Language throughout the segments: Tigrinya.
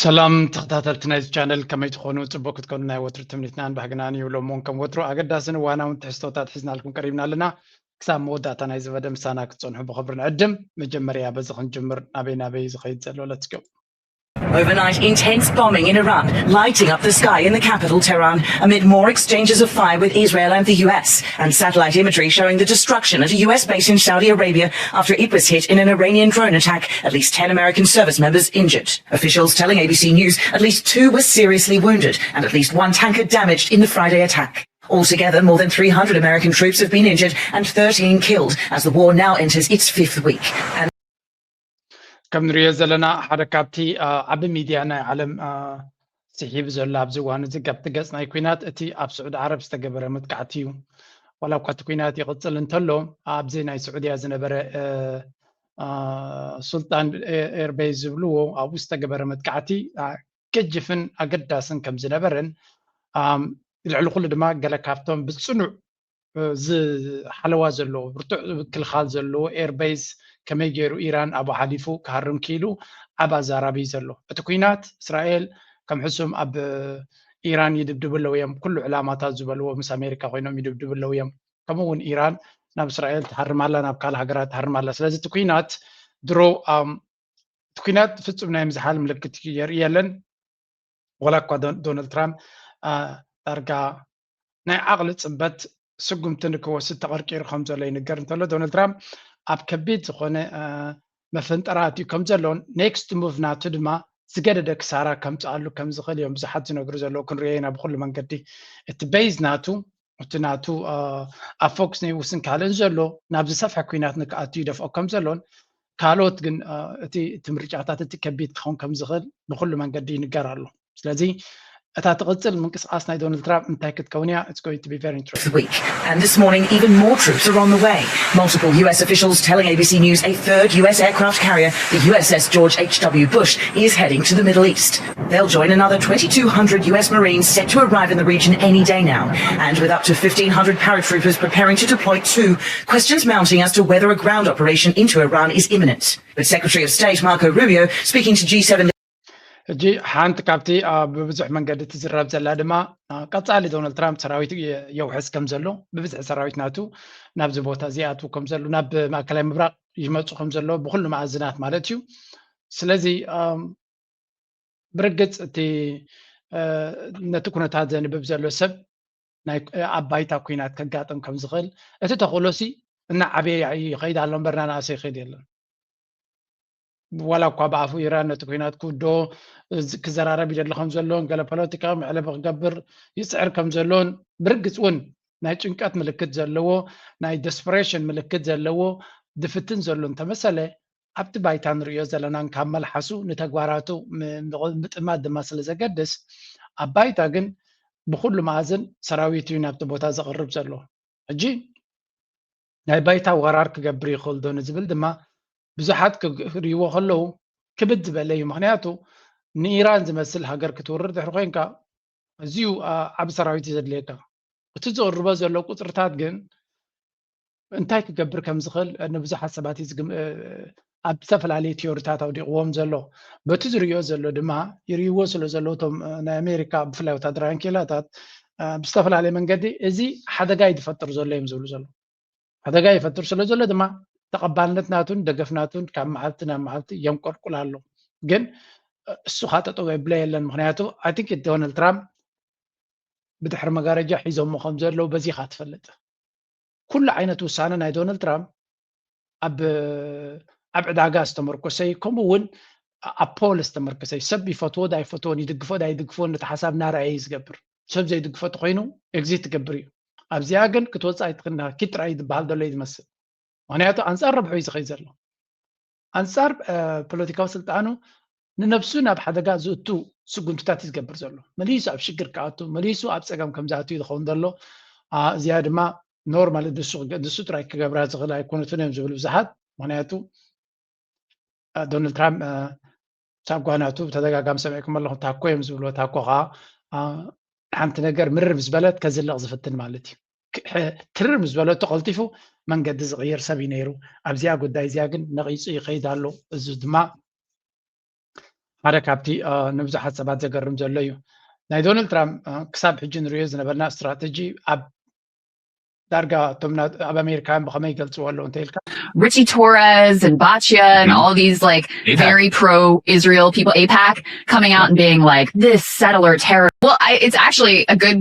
ሰላም ተኸታተልቲ ናይዚ ቻነል፣ ከመይ ትኾኑ? ጽቡቅ ክትኮኑ ናይ ወትሩ ትምኒትናን ባህግናን እዩ። ሎም እውን ከም ወትሩ ኣገዳስን እዋናውን ትሕዝቶታት ሒዝናልኩም ቀሪብና ኣለና። ክሳብ መወዳእታ ናይዚ መደብ ምሳና ክትጸንሑ ብኽብሪ ንዕድም። መጀመርያ በዚ ክንጅምር፣ ናበይ ናበይ ዝኸይድ ዘሎ? Let's go። Overnight, intense bombing in Iran, lighting up the sky in the capital, Tehran, amid more exchanges of fire with Israel and the U S, and satellite imagery showing the destruction at a U S base in Saudi Arabia after it was hit in an Iranian drone attack. At least ten American service members injured. Officials telling A B C News at least two were seriously wounded and at least one tanker damaged in the Friday attack. Altogether, more than three hundred American troops have been injured and thirteen killed as the war now enters its fifth week. And ከም ንሪኦ ዘለና ሓደ ካብቲ ዓቢ ሚድያ ናይ ዓለም ስሒቡ ዘሎ ኣብዚ እዋን እዚ ካብቲ ገጽ ናይ ኲናት እቲ ኣብ ስዑድ ዓረብ ዝተገበረ መጥቃዕቲ እዩ። ዋላ እኳ እቲ ኲናት ይቕጽል እንተሎ ኣብዚ ናይ ስዑድያ ዝነበረ ሱልጣን ኤርቤዝ ዝብልዎ ኣብኡ ዝተገበረ መጥቃዕቲ ገጅፍን ኣገዳስን ከም ዝነበረን ልዕሊ ኩሉ ድማ ገለ ካብቶም ብጽኑዕ ዝሓለዋ ዘለዎ ብርቱዕ ምክልኻል ዘለዎ ኤርቤዝ ከመይ ገይሩ ኢራን ኣብኡ ሓሊፉ ክሃርም ክኢሉ ዓብ ኣዛራቢ ዘሎ። እቲ ኲናት እስራኤል ከም ሕሱም ኣብ ኢራን ይድብድቡ ኣለዉ እዮም፣ ኩሉ ዕላማታት ዝበልዎ ምስ ኣሜሪካ ኮይኖም ይድብድቡ ኣለዉ እዮም። ከምኡ እውን ኢራን ናብ እስራኤል ትሃርም ኣላ፣ ናብ ካልእ ሃገራት ትሃርም ኣላ። ስለዚ እቲ ኲናት ድሮ እቲ ኲናት ፍጹም ናይ ምዝሓል ምልክት የርኢ የለን። ዋላ እኳ ዶናልድ ትራምፕ ዳርጋ ናይ ዓቕሊ ጽበት ስጉምቲ ንክወስድ ተቐርቂሩ ከም ዘሎ ይንገር እንተሎ፣ ዶናልድ ትራምፕ ኣብ ከቢድ ዝኾነ መፈንጠራ ኣትዩ ከም ዘሎን ኔክስት ሙቭ ናቱ ድማ ዝገደደ ክሳራ ከምጽኣሉ ከም ዝኽእል እዮም ብዙሓት ዝነግሩ ዘለዉ። ክንሪኦ ኢና ብኩሉ መንገዲ እቲ ቤዝ ናቱ እቲ ናቱ ኣብ ፎክስ ኒውስን ካልእን ዘሎ ናብ ዝሰፍሐ ኲናት ንክኣቱ ይደፍኦ ከም ዘሎን ካልኦት ግን እቲ እቲ ምርጫታት እቲ ከቢድ ክኸውን ከም ዝኽእል ብኩሉ መንገዲ ይንገር ኣሎ። ስለዚ እታ ትቕጽል ምንቅስቓስ ናይ ዶናልድ ትራምፕ እንታይ ክትከውን እያ? It's going to be very interesting. Week. And this morning, even more troops are on the way. Multiple U S officials telling A B C News a third U S aircraft carrier, the U S S George H W Bush, is heading to the Middle East. They'll join another twenty-two hundred U S Marines set to arrive in the region any day now. And with up to fifteen hundred paratroopers preparing to deploy too, questions mounting as to whether a ground operation into Iran is imminent. But Secretary of State Marco Rubio, speaking to G seven ሕጂ ሓንቲ ካብቲ ብብዙሕ መንገዲ ትዝረብ ዘላ ድማ ቀጻሊ ዶናልድ ትራምፕ ሰራዊት የውሕስ ከም ዘሎ፣ ብብዝሒ ሰራዊት ናቱ ናብዚ ቦታ ዝኣትዉ ከም ዘሎ፣ ናብ ማእከላይ ምብራቕ ይመጹ ከም ዘሎ ብኩሉ መኣዝናት ማለት እዩ። ስለዚ ብርግጽ እቲ ነቲ ኩነታት ዘንብብ ዘሎ ሰብ ኣብ ባይታ ኲናት ከጋጥም ከም ዝኽእል እቲ ተኽእሎሲ እናዓበየ ይኸይድ ኣሎ እምበር እናነኣሰ ይኸይድ የለን። ዋላ እኳ ብኣፉ ኢራን ነቲ ኲናት ክውድኦ ክዘራረብ ይደሊ ከም ዘሎን ገለ ፖለቲካዊ መዕለቢ ክገብር ይጽዕር ከም ዘሎን ብርግጽ እውን ናይ ጭንቀት ምልክት ዘለዎ ናይ ደስፐሬሽን ምልክት ዘለዎ ድፍትን ዘሎ እንተመሰለ ኣብቲ ባይታ ንርእዮ ዘለናን ካብ መልሓሱ ንተግባራቱ ምጥማት ድማ ስለ ዘገድስ ኣብ ባይታ ግን ብኩሉ መኣዝን ሰራዊት እዩ ናብቲ ቦታ ዘቕርብ ዘሎ። ሕጂ ናይ ባይታ ወራር ክገብር ይኽእል ዶ ንዝብል ድማ ብዙሓት ክርእይዎ ከለዉ ክብድ ዝበለ እዩ። ምኽንያቱ ንኢራን ዝመስል ሃገር ክትውርር ድሕሪ ኮይንካ ኣዝዩ ዓቢ ሰራዊት እዩ ዘድልየካ። እቲ ዝቕርቦ ዘሎ ቁጽርታት ግን እንታይ ክገብር ከም ዝኽእል ንብዙሓት ሰባት እዩ ኣብ ዝተፈላለዩ ቲዮሪታት ኣውዲቕዎም ዘሎ። በቲ ዝርእዮ ዘሎ ድማ ይርእይዎ ስለ ዘለዉ እቶም ናይ ኣሜሪካ ብፍላይ ወታደራውያን ክኢላታት ብዝተፈላለየ መንገዲ እዚ ሓደጋ እዩ ዝፈጥር ዘሎ እዮም ዝብሉ ዘሎ። ሓደጋ ይፈጥር ስለ ዘሎ ድማ ተቐባልነት ናቱን ደገፍ ናቱን ካብ መዓልቲ ናብ መዓልቲ የንቆልቁል ኣሎ። ግን እሱ ከዓ ጠጠው የብለ የለን። ምክንያቱ I think ዶናልድ ትራምፕ ብድሕሪ መጋረጃ ሒዞሞ ከም ዘለዉ በዚኻ ትፈልጥ። ኩሉ ዓይነት ውሳነ ናይ ዶናልድ ትራምፕ ኣብ ኣብ ዕዳጋ ዝተመርኮሰ እዩ። ከምኡ እውን ኣብ ፖል ዝተመርኮሰ እዩ። ሰብ ይፈትዎ ዳይፈትዎን ይድግፎ ዳይድግፎን ነቲ ሓሳብ እናረኣየ እዩ ዝገብር። ሰብ ዘይድግፎ ተኮይኑ ኤግዚት ትገብር እዩ። ኣብዚኣ ግን ክትወፅእ ኣይትኽእልን ኢኻ፣ ኪድ ጥራይ እዩ ዝበሃል ዘሎ እዩ ዝመስል። ምክንያቱ ኣንፃር ረብሑ እዩ ዝኸይድ ዘሎ። ኣንፃር ፖለቲካዊ ስልጣኑ ንነብሱ ናብ ሓደጋ ዝእቱ ስጉምትታት እዩ ዝገብር ዘሎ። መሊሱ ኣብ ሽግር ክኣቱ፣ መሊሱ ኣብ ፀገም ከም ዝኣቱ እዩ ዝኸውን ዘሎ። እዚኣ ድማ ኖርማሊ ንሱ ጥራይ ክገብራ ዝኽእል ኣይኮነትን እዮም ዝብሉ ብዙሓት። ምክንያቱ ዶናልድ ትራምፕ ሳጓ ናቱ ብተደጋጋሚ ሰሚዕኩም ኣለኹም፣ ታኮ እዮም ዝብልዎ። ታኮ ከዓ ሓንቲ ነገር ምርር ምስ በለት ከዝልቕ ዝፍትን ማለት እዩ። ትርር ምስ በለቶ ቀልጢፉ መንገዲ ዝቕይር ሰብ እዩ ነይሩ። ኣብዚኣ ጉዳይ እዚኣ ግን ነቒፁ ይኸይድ ኣሎ። እዚ ድማ ሓደ ካብቲ ንብዙሓት ሰባት ዘገርም ዘሎ እዩ። ናይ ዶናልድ ትራምፕ ክሳብ ሕጂ ንሪኦ ዝነበርና ስትራተጂ ኣብ ዳርጋ እቶም ኣብ ኣሜሪካውያን ብኸመይ ይገልፅዎ ኣለዉ እንተ ኢልካ Richie Torres and Bachya and all these like very pro-Israel people, AIPAC, coming out and being like, this settler terror. Well, I, it's actually a good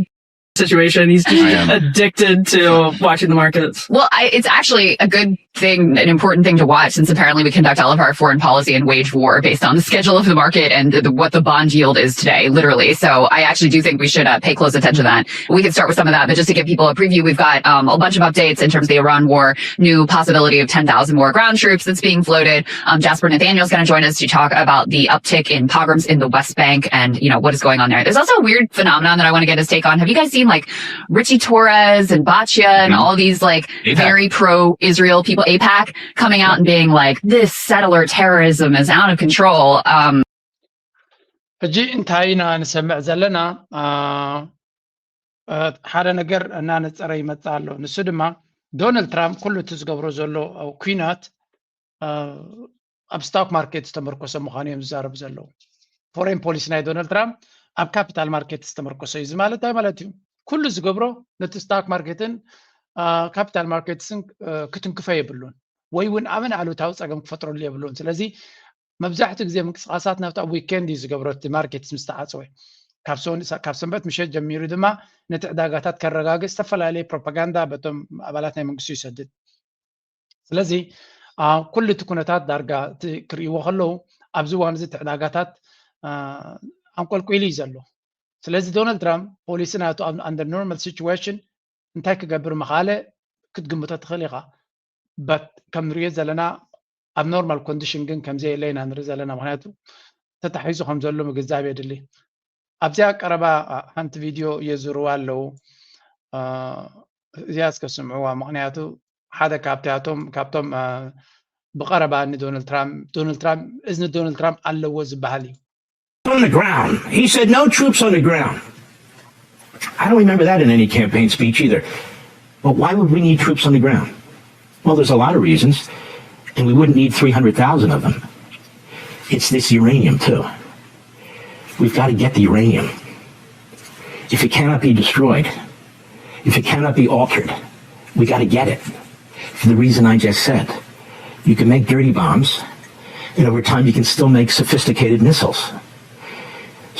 situation. He's just addicted to watching the markets. Well, I, it's actually a good thing, an important thing to watch, since apparently we conduct all of our foreign policy and wage war based on the schedule of the market and the, what the bond yield is today, literally. So I actually do think we should uh, pay close attention to that. We could start with some of that, but just to give people a preview, we've got um, a bunch of updates in terms of the Iran war, new possibility of ten thousand more ground troops that's being floated. Um, Jasper Nathaniel's going to join us to talk about the uptick in pogroms in the West Bank and, you know, what is going on there. There's also a weird phenomenon that I want to get his take on. Have you guys seen like Richie Torres and Bachya and all these like very pro-Israel people, AIPAC, coming out and being like, this settler terrorism is out of control. Um, ሕጂ እንታይ ኢና ንሰምዕ ዘለና? ሓደ ነገር እናነፀረ ይመፅእ ኣሎ። ንሱ ድማ ዶናልድ ትራምፕ ኩሉ እቲ ዝገብሮ ዘሎ ኩናት ኣብ ስቶክ ማርኬት ዝተመርኮሰ ምዃኑ እዮም ዝዛረቡ ዘለዉ። ፎሬን ፖሊሲ ናይ ዶናልድ ትራምፕ ኣብ ካፒታል ማርኬት ዝተመርኮሰ እዩ። እዚ ማለት እንታይ ማለት እዩ? ኩሉ ዝገብሮ ነቲ ስቶክ ማርኬትን ካፒታል ማርኬትስን ክትንክፎ የብሉን፣ ወይ እውን ኣበን ኣሉታዊ ፀገም ክፈጥረሉ የብሉን። ስለዚ መብዛሕትኡ ግዜ ምንቅስቃሳት ናብቲ ኣብ ዊኬንድ እዩ ዝገብሮ፣ እቲ ማርኬት ምስ ተዓፀወ። ካብ ሰንበት ምሸት ጀሚሩ ድማ ነቲ ዕዳጋታት ከረጋግእ ዝተፈላለየ ፕሮፓጋንዳ በቶም ኣባላት ናይ መንግስቱ ይሰድድ። ስለዚ ኩሉ እቲ ኩነታት ዳርጋ ክርእይዎ ከለዉ ኣብዚ እዋን እዚ እቲ ዕዳጋታት ኣንቆልቁሉ እዩ ዘሎ። ስለዚ ዶናልድ ትራምፕ ፖሊሲ ናቱ under normal situation እንታይ ክገብር ምኻለ ክትግምቶ ትኽእል ኢኻ። በት ከም ንሪኦ ዘለና ኣብ ኖርማል ኮንዲሽን ግን ከምዘየለ ኢና ንርኢ ዘለና። ምክንያቱ ተታሒዙ ከም ዘሎ ምግንዛብ የድሊ። ኣብዚኣ ቀረባ ሓንቲ ቪድዮ የዙርዋ ኣለዉ። እዚኣ እስከ ስምዕዋ። ምክንያቱ ሓደ ካብቲኣቶም ካብቶም ብቐረባ ንዶናልድ ትራምፕ ዶናልድ ትራምፕ እዝኒ ዶናልድ ትራምፕ ኣለዎ ዝበሃል እዩ። On the ground. He said no troops on the ground. I don't remember that in any campaign speech either. But why would we need troops on the ground? Well, there's a lot of reasons, and we wouldn't need three hundred thousand of them. It's this uranium, too. We've got to get the uranium. If it cannot be destroyed, if it cannot be altered, we got to get it. For the reason I just said, you can make dirty bombs, and over time you can still make sophisticated missiles.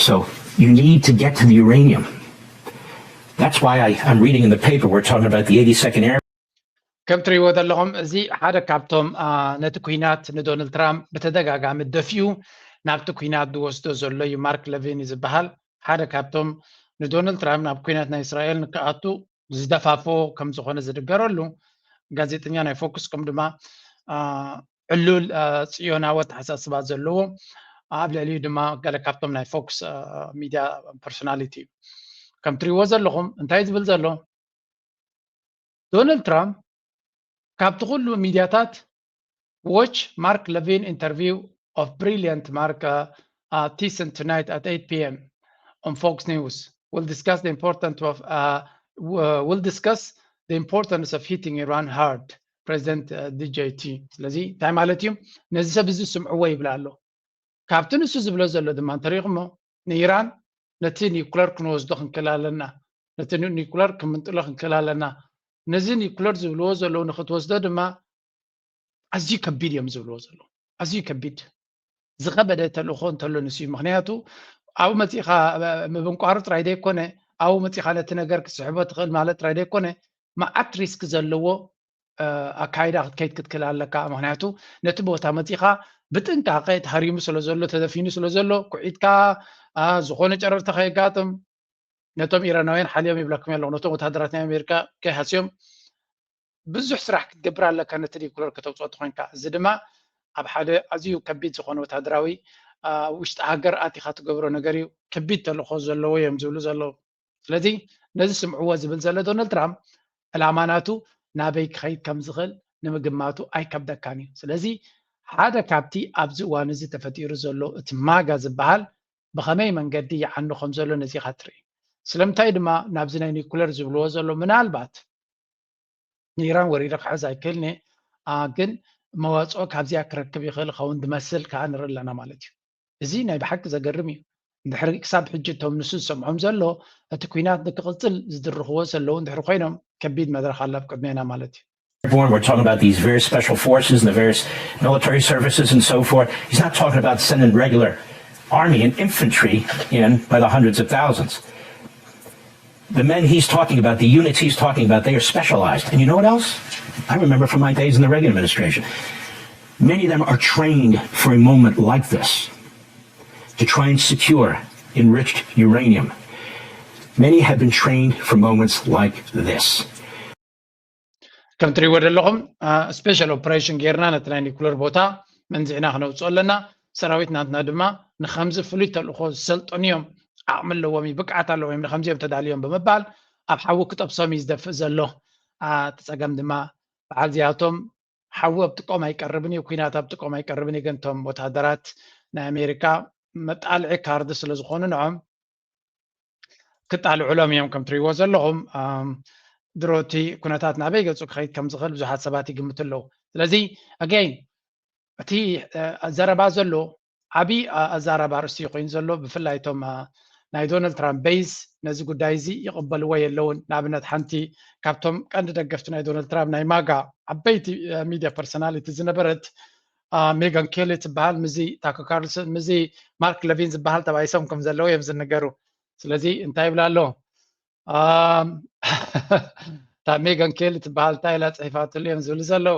So you need to get to the uranium. That's why I, I'm reading in the paper, we're talking about the eighty-second Air. ከም ትሪእዎ ዘለኹም እዚ ሓደ ካብቶም ነቲ ኩናት ንዶናልድ ትራምፕ ብተደጋጋሚ ደፊኡ ናብቲ ኩናት ዝወስዶ ዘሎ እዩ። ማርክ ለቪን እዩ ዝበሃል። ሓደ ካብቶም ንዶናልድ ትራምፕ ናብ ኩናት ናይ እስራኤል ንክኣቱ ዝደፋፍኦ ከም ዝኾነ ዝድገረሉ ጋዜጠኛ ናይ ፎክስ ከም ድማ ዕሉል ፅዮናዊ ኣተሓሳስባ ዘለዎ ኣብ ልዕሊኡ ድማ ገለ ካብቶም ናይ ፎክስ ሚድያ ፐርሶናሊቲ እዩ። ከም ትሪእዎ ዘለኹም እንታይ ዝብል ዘሎ ዶናልድ ትራምፕ ካብቲ ኩሉ ሚድያታት watch Mark Levin interview of brilliant Mark uh, uh, Thiessen tonight at eight p.m. on Fox News. We'll discuss the importance of uh, uh, we'll discuss the importance of hitting Iran hard. President uh, D J T. ስለዚ እንታይ ማለት እዩ? ነዚ ሰብ እዚ ስምዕዎ ይብላ ኣሎ። ካብቲ ንሱ ዝብሎ ዘሎ ድማ እንተሪኢኹሞ ንኢራን ነቲ ኒኩለር ክንወስዶ ክንክእል ኣለና፣ ነቲ ኒኩለር ክምንጥሎ ክንክእል ኣለና። ነዚ ኒኩለር ዝብልዎ ዘለዉ ንክትወስዶ ድማ ኣዝዩ ከቢድ እዮም ዝብልዎ ዘለዉ። ኣዝዩ ከቢድ ዝኸበደ ተልእኾ እንተሎ ንሱ እዩ። ምክንያቱ ኣብኡ መፂእኻ ምብንቋሩ ጥራይ ዘይኮነ ኣብኡ መፂእኻ ነቲ ነገር ክትስሕቦ ትኽእል ማለት ጥራይ ዘይኮነ መዓት ሪስክ ዘለዎ ኣካይዳ ክትከይድ ክትክእል ኣለካ። ምክንያቱ ነቲ ቦታ መፂኻ ብጥንቃቐ ተሃሪሙ ስለ ዘሎ ተደፊኑ ስለ ዘሎ ኩዒትካ ዝኾነ ጨረርቲ ከየጋጥም ነቶም ኢራናውያን ሓልዮም ይብለኩም ኣለኹ ነቶም ወታደራት ናይ ኣሜሪካ ከይሃስዮም ብዙሕ ስራሕ ክትገብር ኣለካ ነቲ ኒኩለር ከተውፅኦ ተኮይንካ። እዚ ድማ ኣብ ሓደ ኣዝዩ ከቢድ ዝኾነ ወታደራዊ ውሽጢ ሃገር ኣቲኻ ትገብሮ ነገር እዩ። ከቢድ ተልእኮ ዘለዎ እዮም ዝብሉ ዘለዉ። ስለዚ ነዚ ስምዕዎ ዝብል ዘሎ ዶናልድ ትራምፕ ዕላማ ናቱ ናበይ ክኸይድ ከም ዝኽእል ንምግማቱ ኣይከብደካን እዩ። ስለዚ ሓደ ካብቲ ኣብዚ እዋን እዚ ተፈጢሩ ዘሎ እቲ ማጋ ዝበሃል ብኸመይ መንገዲ ይዓኑ ከም ዘሎ ነዚኻ ትርኢ። ስለምንታይ ድማ ናብዚ ናይ ኒኩለር ዝብልዎ ዘሎ ምናልባት ንኢራን ወሪረ ክሕዝ ኣይክእልን እየ፣ ግን መዋፅኦ ካብዚኣ ክረክብ ይኽእል ኸውን ዝመስል ከዓ ንርኢ ኣለና ማለት እዩ። እዚ ናይ ብሓቂ ዘገርም እዩ። እንድሕሪ ክሳብ ሕጂ እቶም ንሱ ዝሰምዖም ዘሎ እቲ ኲናት ንክቕፅል ዝድርኽዎ ዘለዉ እንድሕሪ ኮይኖም ከቢድ መድረኽ ኣሎ ኣብ ቅድሜና ማለት እዩ። We're talking about these very special forces and the various military services and so forth. He's not talking about sending regular army and infantry in by the hundreds of thousands. The men he's talking about, the units he's talking about, they are specialized. And you know what else? I remember from my days in the Reagan administration. Many of them are trained for a moment like this to try and secure enriched uranium. Many have been trained for moments like this. ከም ትሪእዎ ዘለኹም ስፔሻል ኦፕሬሽን ጌርና ነቲ ናይ ኒኩለር ቦታ መንዚዕና ክነውፅኦ ኣለና። ሰራዊት ናትና ድማ ንከምዚ ፍሉይ ተልእኮ ዝሰልጠኑ እዮም፣ ዓቕሚ ኣለዎም፣ ብቅዓት ኣለዎም፣ ንከምዚኦም ተዳልዮም ብምባል ኣብ ሓዊ ክጠብሶም እዩ ዝደፍእ ዘሎ። እቲ ፀገም ድማ በዓል እዚኣቶም ሓዊ ኣብ ጥቆም ኣይቀርብን እዩ፣ ኩናት ኣብ ጥቆም ኣይቀርብን እዩ። ግን እቶም ወታደራት ናይ ኣሜሪካ መጣልዒ ካርድ ስለ ዝኾኑ ንዖም ክጣልዑሎም እዮም። ከም ትሪእዎ ዘለኹም ድሮ እቲ ኩነታት ናበይ ገፁ ክኸይድ ከም ዝኽእል ብዙሓት ሰባት ይግምቱ ኣለዉ። ስለዚ ኣገይን እቲ ዘረባ ዘሎ ዓብዪ ኣዛራቢ ኣርእስቲ ኮይኑ ዘሎ ብፍላይ እቶም ናይ ዶናልድ ትራምፕ ቤዝ ነዚ ጉዳይ እዚ ይቕበልዎ የለውን። ንኣብነት ሓንቲ ካብቶም ቀንዲ ደገፍቲ ናይ ዶናልድ ትራምፕ ናይ ማጋ ዓበይቲ ሚድያ ፐርሶናሊቲ ዝነበረት ሜጋን ኬሊ ትበሃል ምስዚ ታከር ካርልሰን ምስዚ ማርክ ለቪን ዝበሃል ተባኢሶም ከም ዘለዉ እዮም ዝንገሩ። ስለዚ እንታይ ይብላ ኣሎ እታ ሜጋን ኬሊ ትበሃል እንታይ ኢላ ፅሒፋትሉ እዮም ዝብሉ ዘለዉ።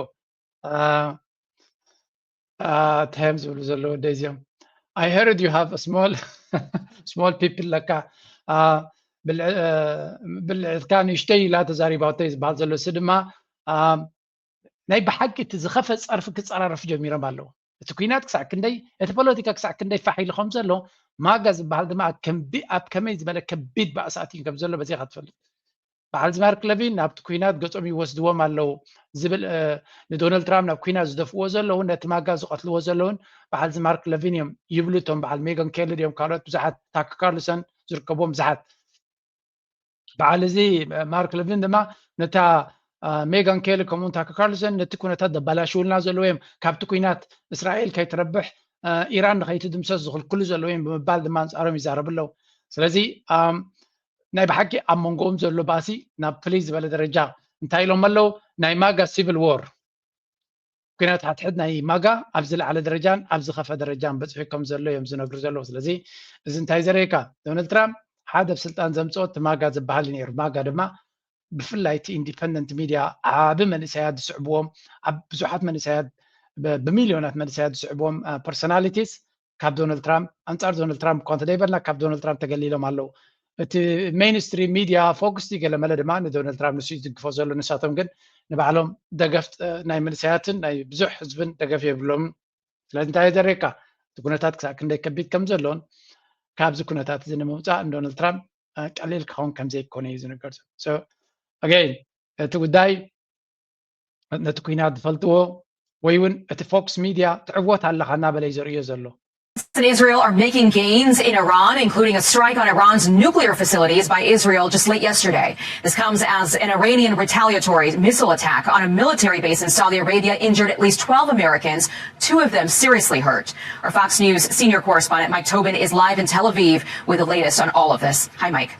እንታይ እዮም ዝብሉ ዘለዉ ወደይ እዚኦም? I heard you have small small people ለካ ብልዕትካ ንእሽተይ ኢላ ተዛሪባቶ እዩ ዝበሃል ዘሎ። እሱ ድማ ናይ ብሓቂ እቲ ዝኸፈ ፀርፊ ክፀራረፉ ጀሚሮም ኣለዉ። እቲ ኩናት ክሳዕ ክንደይ እቲ ፖለቲካ ክሳዕ ክንደይ ፋሕ ኢሉ ከም ዘሎ ማጋ ዝበሃል ድማ ኣብ ከመይ ዝበለ ከቢድ ባእሲ ኣትዩ ከም ዘሎ በዚኻ ትፈልጥ። በዓል ማርክ ለቪን ናብቲ ኩናት ገጾም ይወስድዎም ኣለዉ ዝብል ንዶናልድ ትራምፕ ናብ ኩናት ዝደፍእዎ ዘለዉ ነቲ ማጋ ዝቐትልዎ ዘለዉን በዓል ማርክ ለቪን እዮም ይብሉ። እቶም በዓል ሜጋን ኬሊ ድዮም ካልኦት ብዙሓት ታከር ካርልሰን ዝርከብዎም ብዙሓት በዓል እዚ ማርክ ለቪን ድማ ነታ ሜጋን ኬሊ ከምኡ ታከር ካርልሰን ነቲ ኩነታት ዘባላሽውልና ዘለዉ እዮም፣ ካብቲ ኩናት እስራኤል ከይትረብሕ ኢራን ንኸይትድምሰስ ዝኽልክሉ ዘለዉ እዮም ብምባል ድማ ኣንፃሮም ይዛረቡ ኣለዉ። ስለዚ ናይ ብሓቂ ኣብ መንጎኦም ዘሎ ባእሲ ናብ ፍልይ ዝበለ ደረጃ እንታይ ኢሎም ኣለዉ? ናይ ማጋ ሲቪል ዎር ኩናት ሓድሕድ ናይ ማጋ ኣብ ዝለዓለ ደረጃን ኣብ ዝኸፈ ደረጃን በፂሑ ከም ዘሎ እዮም ዝነግሩ ዘለዉ። ስለዚ እዚ እንታይ ዘርእየካ? ዶናልድ ትራምፕ ሓደ ኣብ ስልጣን ዘምፅኦ እቲ ማጋ ዝበሃል እዩ ነይሩ። ማጋ ድማ ብፍላይ እቲ ኢንዲፐንደንት ሚድያ ዓቢ መንእሰያት ዝስዕብዎም ኣብ ብዙሓት መንእሰያት ብሚልዮናት መንእሰያት ዝስዕብዎም ፐርሶናሊቲስ ካብ ዶናልድ ትራምፕ ኣንፃር ዶናልድ ትራምፕ እኳ እንተደይበልና ካብ ዶናልድ ትራምፕ ተገሊሎም ኣለዉ። እቲ ሜይንስትሪም ሚድያ ፎክስ ገለ መለ ድማ ንዶናልድ ትራምፕ ንሱ ዝድግፎ ዘሎ ንሳቶም ግን ንባዕሎም ደገፍ ናይ መንእሰያትን ናይ ብዙሕ ህዝብን ደገፍ የብሎምን። ስለዚ እንታይ ዘርእየካ እቲ ኩነታት ክሳዕ ክንደይ ከቢድ ከም ዘሎን ካብዚ ኩነታት እዚ ንምውፃእ ንዶናልድ ትራምፕ ቀሊል ክኸውን ከም ዘይኮነ እዩ ዝንገር ዘሎ። ኣገይን እቲ ጉዳይ ነቲ ኩናት ዝፈልጥዎ ወይ እውን እቲ ፎክስ ሚድያ ትዕወት ኣለኻ እናበለ እዩ ዘርእዮ ዘሎ። In Israel are making gains in Iran, including a strike on Iran's nuclear facilities by Israel just late yesterday. This comes as an Iranian retaliatory missile attack on a military base in Saudi Arabia injured at least twelve Americans, two of them seriously hurt. Our Fox News senior correspondent Mike Tobin is live in Tel Aviv with the latest on all of this. Hi, Mike.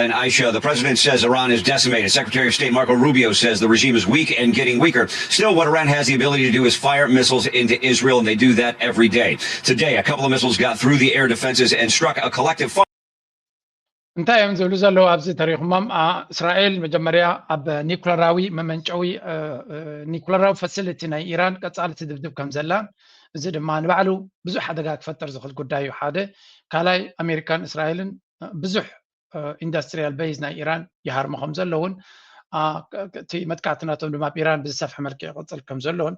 And Aisha, the president says Iran is decimated. Secretary of State Marco Rubio says the regime is weak and getting weaker. Still, what Iran has the ability to do is fire missiles into Israel, and they do that every day. Today, a couple of missiles got through the air defenses and struck a collective fire. እንታይ እዮም ዝብሉ ዘለዉ ኣብዚ ተሪኹሞም? እስራኤል መጀመርያ ኣብ ኒኩለራዊ መመንጨዊ ኒኩለራዊ ፋሲሊቲ ናይ ኢራን ቀጻሊ ትድብድብ ከም ዘላ፣ እዚ ድማ ንባዕሉ ብዙሕ ሓደጋ ክፈጥር ዝኽእል ጉዳይ እዩ። ሓደ ካልኣይ ኣሜሪካን እስራኤልን ብዙሕ ኢንዳስትሪያል ቤዝ ናይ ኢራን ይሃርሙ ከም ዘለውን እቲ መጥቃዕቲ ናቶም ድማ ኣብ ኢራን ብዝሰፍሐ መልክዕ ይቕፅል ከም ዘለውን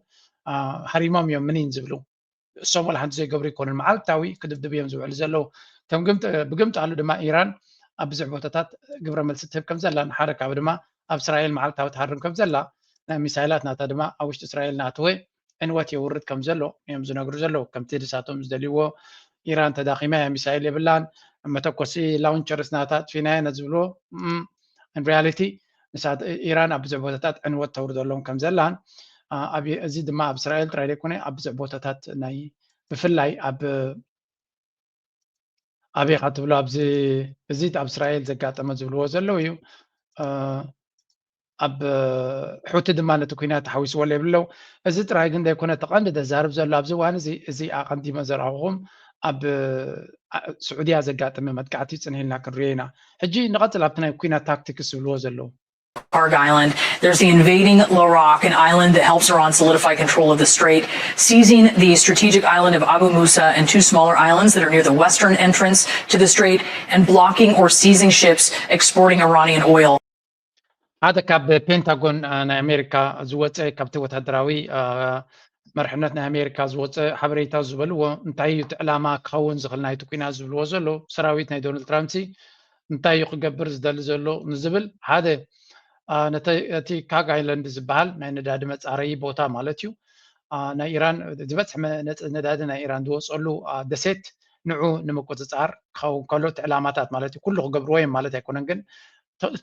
ሃሪሞም እዮም ምኒን ዝብሉ። እሶም ወላ ሓንቲ ዘይገብሩ ኣይኮኑን፣ መዓልታዊ ክድብድቡ እዮም ዝውዕሉ ዘለዉ። ከም ብግምጣሉ ድማ ኢራን ኣብ ብዙሕ ቦታታት ግብረ መልሲ ትህብ ከም ዘላ፣ ንሓደ ካብ ድማ ኣብ እስራኤል መዓልታዊ ትሃርም ከም ዘላ፣ ናይ ሚሳይላት ናታ ድማ ኣብ ውሽጢ እስራኤል ናተወ ዕንወት የውርድ ከም ዘሎ እዮም ዝነግሩ ዘለዉ። ከምቲ ንሳቶም ዝደልይዎ ኢራን ተዳኺማ እያ፣ ሚሳይል የብላን፣ መተኮሲ ላውንቸርስ ናታ ኣጥፊናዮ ነዚ ዝብልዎ። ሪያሊቲ ኢራን ኣብ ብዙሕ ቦታታት ዕንወት ተውርደሎም ከም ዘላን እዚ ድማ ኣብ እስራኤል ጥራይ ዘይኮነ ኣብ ብዙሕ ቦታታት ናይ ብፍላይ ኣብ ኣበይ ኢኻ ትብሎ ኣብዚ እዚ ኣብ እስራኤል ዘጋጠመ ዝብልዎ ዘለዉ እዩ። ኣብ ሑቲ ድማ ነቲ ኩናት ተሓዊስዎ ኣሎ ይብሉ ኣለዉ። እዚ ጥራይ ግን ዘይኮነ እቲ ቀንዲ ዘዛርብ ዘሎ ኣብዚ እዋን እዚ እዚ ኣቐዲመ ዘርኣኹኹም ኣብ ስዑድያ ዘጋጠመ መጥቃዕቲ ጽንሂልና ክንሪኦ ኢና። ሕጂ ንቐጽል ኣብቲ ናይ ኩናት ታክቲክስ ዝብልዎ ዘለዉ። Arg Island. There's the invading Larak, an island that helps Iran solidify control of the strait, seizing the strategic island of Abu Musa and two smaller islands that are near the western entrance to the strait, and blocking or seizing ships exporting Iranian oil. ሓደ ካብ ፔንታጎን ናይ ኣሜሪካ ዝወፀ ካብቲ ወታደራዊ መርሕነት ናይ ኣሜሪካ ዝወፀ ሓበሬታ ዝበልዎ እንታይ እዩ እቲ ዕላማ ክኸውን ዝኽእል ናይቲ ኩናት ዝብልዎ ዘሎ ሰራዊት ናይ ዶናልድ ትራምፕ እንታይ እዩ ክገብር ዝደሊ ዘሎ ንዝብል ሓደ እቲ ካግ ኣይለንድ ዝበሃል ናይ ነዳዲ መፃረዪ ቦታ ማለት እዩ። ናይ ኢራን ዝበፅሕ ነዳዲ ናይ ኢራን ዝወፀሉ ደሴት ንዑ ንምቁፅፃር ክኸውን ከሎ እቲ ዕላማታት ማለት እዩ። ኩሉ ክገብርዎ እዮም ማለት ኣይኮነን፣ ግን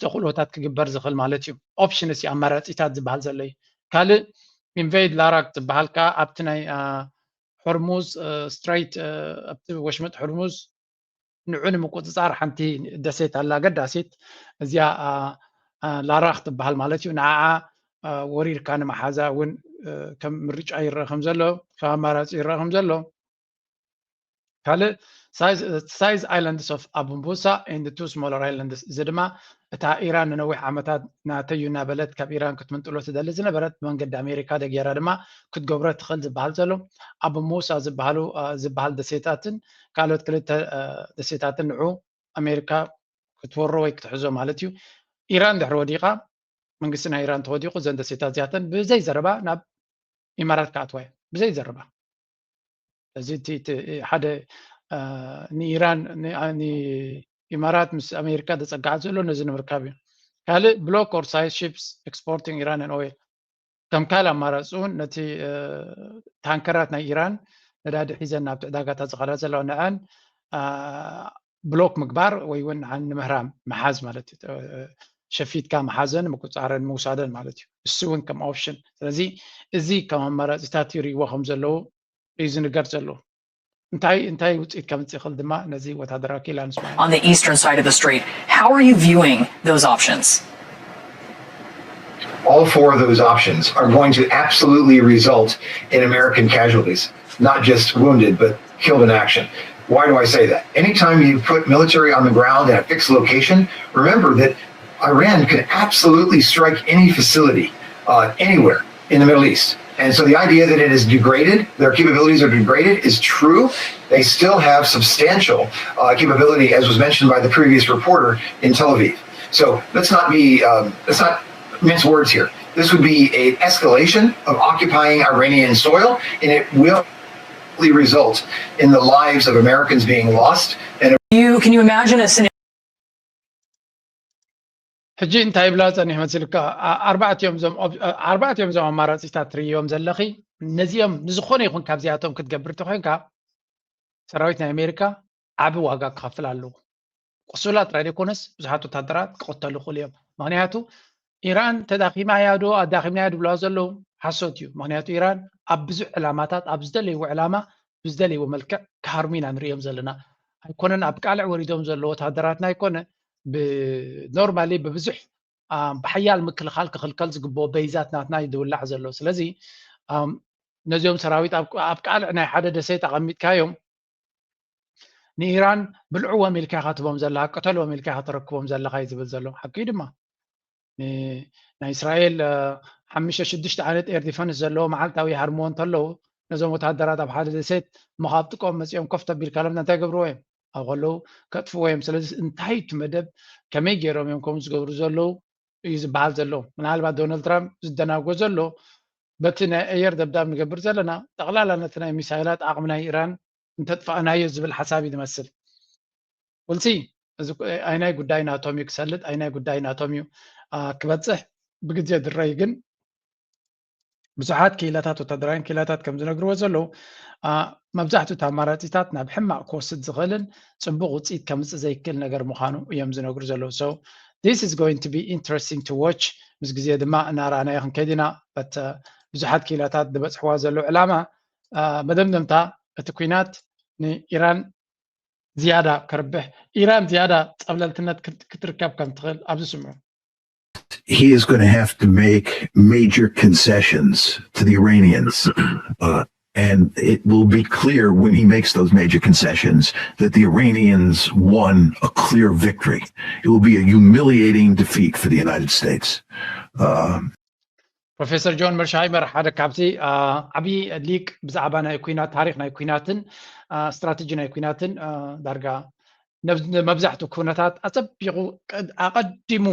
ተኽእሎታት ክግበር ዝኽእል ማለት እዩ። ኦፕሽንስ ኣማራፂታት ዝበሃል ዘሎ እዩ። ካልእ ኢንቨይድ ላራክ ዝበሃል ከዓ ኣብቲ ናይ ሆርሙዝ ስትሬት ኣብቲ ወሽመጥ ሆርሙዝ ንዑ ንምቁፅፃር ሓንቲ ደሴት ኣላ ኣገዳሲት እዚኣ ላራክ ትበሃል ማለት እዩ። ንዓዓ ወሪርካ ንመሓዛ እውን ከም ምርጫ ይረአ ከም ዘሎ ከም ኣማራፂ ይረአ ከም ዘሎ ካልእ size islands of Abu Musa and two smaller islands እዚ ድማ እታ ኢራን ንነዊሕ ዓመታት ናተዩ እናበለት ካብ ኢራን ክትምንጥሎ ትደሊ ዝነበረት ብመንገዲ ኣሜሪካ ደጊራ ድማ ክትገብሮ ትኽእል ዝበሃል ዘሎ ኣቡ ሙሳ ዝበሃሉ ዝበሃል ደሴታትን ካልኦት ክልተ ደሴታትን ንዑ ኣሜሪካ ክትወሮ ወይ ክትሕዞ ማለት እዩ። ኢራን ድሕሪ ወዲቓ መንግስቲ ናይ ኢራን ተወዲቑ እዘን ደሴታት እዚኣተን ብዘይ ዘረባ ናብ ኢማራት ክኣትዋ እየ ብዘይ ዘረባ። እዚ ሓደ ንኢራን ንኢማራት ምስ ኣሜሪካ ዘፀግዓ ዘሎ ነዚ ንምርካብ እዩ። ካልእ block or seize ships exporting Iranian oil ከም ካልእ ኣማራፂ እውን ነቲ ታንከራት ናይ ኢራን ነዳዲ ሒዘን ናብቲ ዕዳጋታት ዝኸዳ ዘለዋ ንዐን ብሎክ ምግባር ወይ እውን ንዐን ንምህራም ምሓዝ ማለት እዩ። ሸፊትካ ምሓዘን ምቁፃረን ምውሳደን ማለት እዩ። እሱ እውን ከም ኦፕሽን ስለዚ እዚ ከም ኣማራፂታት ይርእይዎ ከም ዘለዉ እዩ ዝንገር ዘሎ። እንታይ እንታይ ውፅኢት ከምፅእ ይኽእል ድማ ነዚ ወታደራዊ ክኢላ ንስማ። On the eastern side of the strait, how are you viewing those options? All four of those options are going to absolutely result in American casualties, not just wounded, but killed in action. Why do I say that? Anytime you put military on the ground at a fixed location, remember that Iran can absolutely strike any facility uh, anywhere in the Middle East. And so the idea that it is degraded, their capabilities are degraded, is true. They still have substantial uh, capability, as was mentioned by the previous reporter, in Tel Aviv. So let's not be, um, let's not mince words here. This would be an escalation of occupying Iranian soil, and it will result in the lives of Americans being lost. And you, can you imagine a scenario? ሕጂ እንታይ ይብላ ጸኒሕ መሲልካ ኣርባዕቲኦም እዞም ኣርባዕቲኦም እዞም ኣማራጺታት ትርእዮም ዘለኺ ነዚኦም ንዝኾነ ይኹን ካብዚኣቶም ክትገብር ተኾይንካ ሰራዊት ናይ ኣሜሪካ ዓቢ ዋጋ ክኸፍል ኣለዎ። ቁሱላት ጥራይ ዘይኮነስ ብዙሓት ወታደራት ክቕተሉ ይኽእሉ እዮም። ምክንያቱ ኢራን ተዳኺማ እያ ዶ ኣዳኺምና እያ ድብልዋ ዘለዉ ሓሶት እዩ። ምክንያቱ ኢራን ኣብ ብዙሕ ዕላማታት ኣብ ዝደለይዎ ዕላማ ብዝደለይዎ መልክዕ ክሃርሙ ኢና ንርእዮም ዘለና። ኣይኮነን ኣብ ቃልዕ ወሪዶም ዘለዉ ወታደራትና ኣይኮነ ብኖርማሊ ብብዙሕ ብሓያል ምክልኻል ክኽልከል ዝግብኦ በይዛት ናትና እዩ ዝውላዕ ዘሎ። ስለዚ ነዚኦም ሰራዊት ኣብ ቃልዕ ናይ ሓደ ደሴት ኣቐሚጥካዮም ንኢራን ብልዕዎም ኢልካ ኢኻ ትቦም ዘለኻ ቅተልዎም ኢልካ ኢኻ ተረክቦም ዘለኻ እዩ ዝብል ዘሎ። ሓቂ ድማ ናይ እስራኤል ሓሙሽተ ሽዱሽተ ዓይነት ኤር ዲፈንስ ዘለዎ መዓልታዊ ይሃርምዎ እንተለዉ ነዞም ወታደራት ኣብ ሓደ ደሴት ምኻብ ጥቆም መፂኦም ኮፍ ተቢልካሎም እንታይ ገብርዎ እዮም ኣብ ከለዉ ከጥፍዎ እዮም። ስለዚ እንታይ እቲ መደብ ከመይ ገይሮም እዮም ከምኡ ዝገብሩ ዘለዉ እዩ ዝበሃል ዘሎ። ምናልባት ዶናልድ ትራምፕ ዝደናጎ ዘሎ በቲ ናይ ኣየር ደብዳብ ንገብር ዘለና ጠቕላላ ነቲ ናይ ሚሳይላት ዓቕሚ ናይ ኢራን እንተጥፋእናዮ ዝብል ሓሳብ እዩ ዝመስል። ውልሲ እዚ ኣይናይ ጉዳይ ናቶም እዩ ክሰልጥ ኣይናይ ጉዳይ ናቶም እዩ ክበፅሕ ብግዜ ድረይ ግን ብዙሓት ክኢላታት ወታደራውያን ክኢላታት ከም ዝነግርዎ ዘለዉ መብዛሕትኡ እቲ ኣማራፂታት ናብ ሕማቕ ክወስድ ዝኽእልን ፅቡቕ ውፅኢት ከምፅእ ዘይክእል ነገር ምዃኑ እዮም ዝነግሩ ዘለዉ። So this is going to be interesting to watch ምስ ግዜ ድማ እናረኣናዮ ክንከይድ ኢና። But ብዙሓት ክኢላታት ዝበፅሕዋ ዘለዉ ዕላማ መደምደምታ እቲ ኩናት ንኢራን ዝያዳ ከርብሕ፣ ኢራን ዝያዳ ጸብለልትነት ክት- ክትርከብ ከም ትኽእል ኣብዚ ስምዑ። He is going to have to make major concessions to the Iranians. Uh, and it will be clear when he makes those major concessions that the Iranians won a clear victory. It will be a humiliating defeat for the United States. Um, ፕሮፌሰር ጆን መርሻሃይመር ሓደ ካብቲ ዓብዪ ሊቅ ብዛዕባ ናይ ኩናት፣ ታሪክ ናይ ኩናትን ስትራቴጂ ናይ ኩናትን ዳርጋ መብዛሕትኡ ኩነታት ኣጸቢቑ ኣቐዲሙ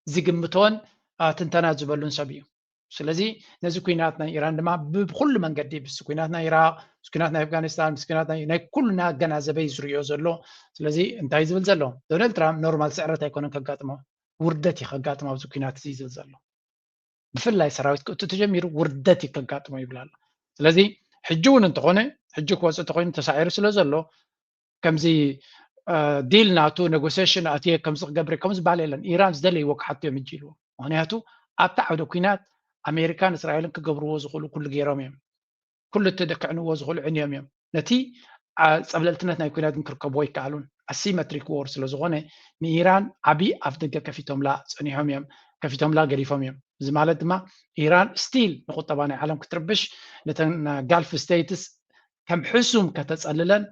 ዝግምቶን ትንተና ዝበሉን ሰብ እዩ። ስለዚ ነዚ ኩናት ናይ ኢራን ድማ ብኩሉ መንገዲ ምስ ኩናት ናይ ኢራቅ፣ ምስ ኩናት ናይ ኣፍጋኒስታን፣ ምስ ኩናት ናይ ኩሉ እናገናዘበ እዩ ዝርእዮ ዘሎ። ስለዚ እንታይ ዝብል ዘሎ ዶናልድ ትራምፕ ኖርማል ስዕረት ኣይኮነን ከጋጥሞ፣ ውርደት እዩ ከጋጥሞ ኣብዚ ኩናት እዚ ዝብል ዘሎ። ብፍላይ ሰራዊት ክእቱ ተጀሚሩ ውርደት እዩ ከጋጥሞ ይብል ኣሎ። ስለዚ ሕጂ እውን እንተኾነ ሕጂ ክወፅእ እንተኮይኑ ተሳዒሩ ስለ ዘሎ ከምዚ ዲል ናቱ ኔጎሲሽን ኣትየ ከምዚ ክገብር ከም ዝበሃል የለን። ኢራን ዝደለይዎ ክሓቱ እዮም እጅ ኢልዎ። ምክንያቱ ኣብቲ ዓውደ ኩናት ኣሜሪካን እስራኤልን ክገብርዎ ዝኽእሉ ኩሉ ገይሮም እዮም። ኩሉ እቲ ደክዕንዎ ዝኽእሉ ዕንዮም እዮም። ነቲ ጸብለልትነት ናይ ኩናት ግን ክርከብዎ ይከኣሉን። ኣሲመትሪክ ዎር ስለ ዝኾነ ንኢራን ዓብዪ ኣፍ ደገ ከፊቶምላ ጸኒሖም እዮም፣ ከፊቶምላ ገዲፎም እዮም። እዚ ማለት ድማ ኢራን ስቲል ንቁጠባ ናይ ዓለም ክትርብሽ ነተን ጋልፍ ስቴትስ ከም ሕሱም ከተጸልለን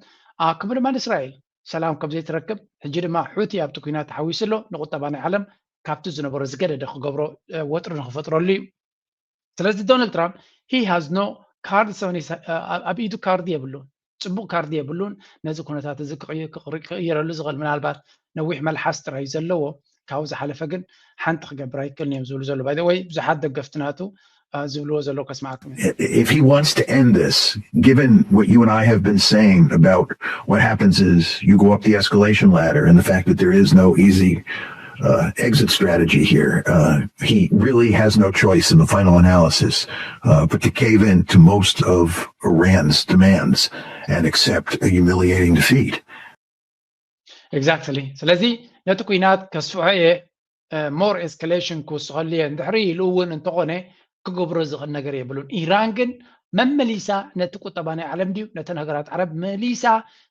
ከምኡ ድማ ንእስራኤል ሰላም ከም ዘይትረክብ ሕጂ ድማ ሑቲ ኣብቲ ኩናት ተሓዊሱ ኣሎ ንቁጠባ ናይ ዓለም ካብቲ ዝነበሮ ዝገደደ ክገብሮ ወጥሪ ንክፈጥረሉ እዩ። ስለዚ ዶናልድ ትራምፕ he has no card ኣብ ኢዱ ካርድ የብሉን፣ ፅቡቅ ካርድ የብሉን። ነዚ ኩነታት እዚ ክቅይረሉ ዝኽእል ምናልባት ነዊሕ መልሓስ ጥራይ እዩ ዘለዎ። ካብኡ ዝሓለፈ ግን ሓንቲ ክገብር ኣይክእልን እዮም ዝብሉ ዘሎ። ባይ ወይ ብዙሓት ደገፍቲ ናቱ ዝብልዎ ዘለዉ ከስማዕኩም። If he wants to end this, given what you and I have been saying about what happens is you go up the escalation ladder and the fact that there is no easy uh, exit strategy here, uh, he really has no choice in the final analysis uh, but to cave in to most of Iran's demands and accept a humiliating defeat. Exactly. ስለዚ ነቲ ኩናት ከስፍሖ እየ፣ more escalation ክውስኸሉ እየ እንድሕሪ ኢሉ እውን እንተኾነ ክገብሮ ዝኽእል ነገር የብሉን። ኢራን ግን መመሊሳ ነቲ ቁጠባ ናይ ዓለም ድዩ ነተን ሃገራት ዓረብ መሊሳ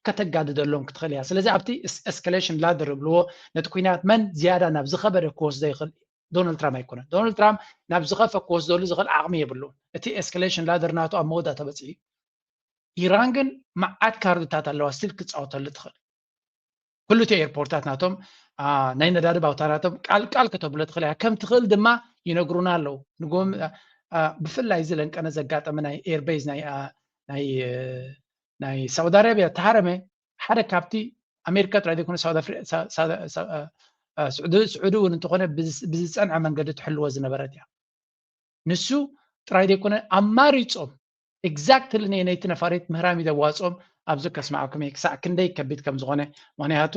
ከተጋድደሎም ክትኽእል እያ። ስለዚ ኣብቲ escalation ladder ይብልዎ ነቲ ኩናት መን ዝያዳ ናብ ዝኸበደ ክወስዶ ይኽእል ዶናልድ ትራምፕ ኣይኮነን። ዶናልድ ትራምፕ ናብ ዝኸፈ ክወስደሉ ዝኽእል ዓቕሚ የብሉን። እቲ escalation ladder ናቱ ኣብ መወዳእታ በፂሑ። ኢራን ግን መዓት ካርድታት ኣለዋ ስቲል ክፃወተሉ ትኽእል። ኩሉ እቲ ኤርፖርታት ናቶም ናይ ነዳዲ ባውታ ናቶም ቃል ቃል ከተብሎ ትኽእል እያ። ከም ትኽእል ድማ ይነግሩና ኣለዉ። ንጎም ብፍላይ እዚ ለንቀነ ዘጋጠመ ናይ ኤርቤዝ ናይ ሳውዲ ኣረቢያ ተሃረመ ሓደ ካብቲ ኣሜሪካ ጥራይ ዘይኮነ ሳውዲ ኣፍሪ- ሳ- ሳ- ሳ- አ፣ ስዑዲ ስዑዲ እውን እንተኾነ ብዝ- ብዝጸንዐ መንገዲ ትሕልዎ ዝነበረት እያ። ንሱ ጥራይ ዘይኮነ ኣማሪጾም ኤግዛክትሊ ነይቲ ነፋሪት ምህራም ይደዋጾም ኣብዚ ከስማዕኩም እየ ክሳዕ ክንደይ ከቢድ ከም ዝኾነ። ምክንያቱ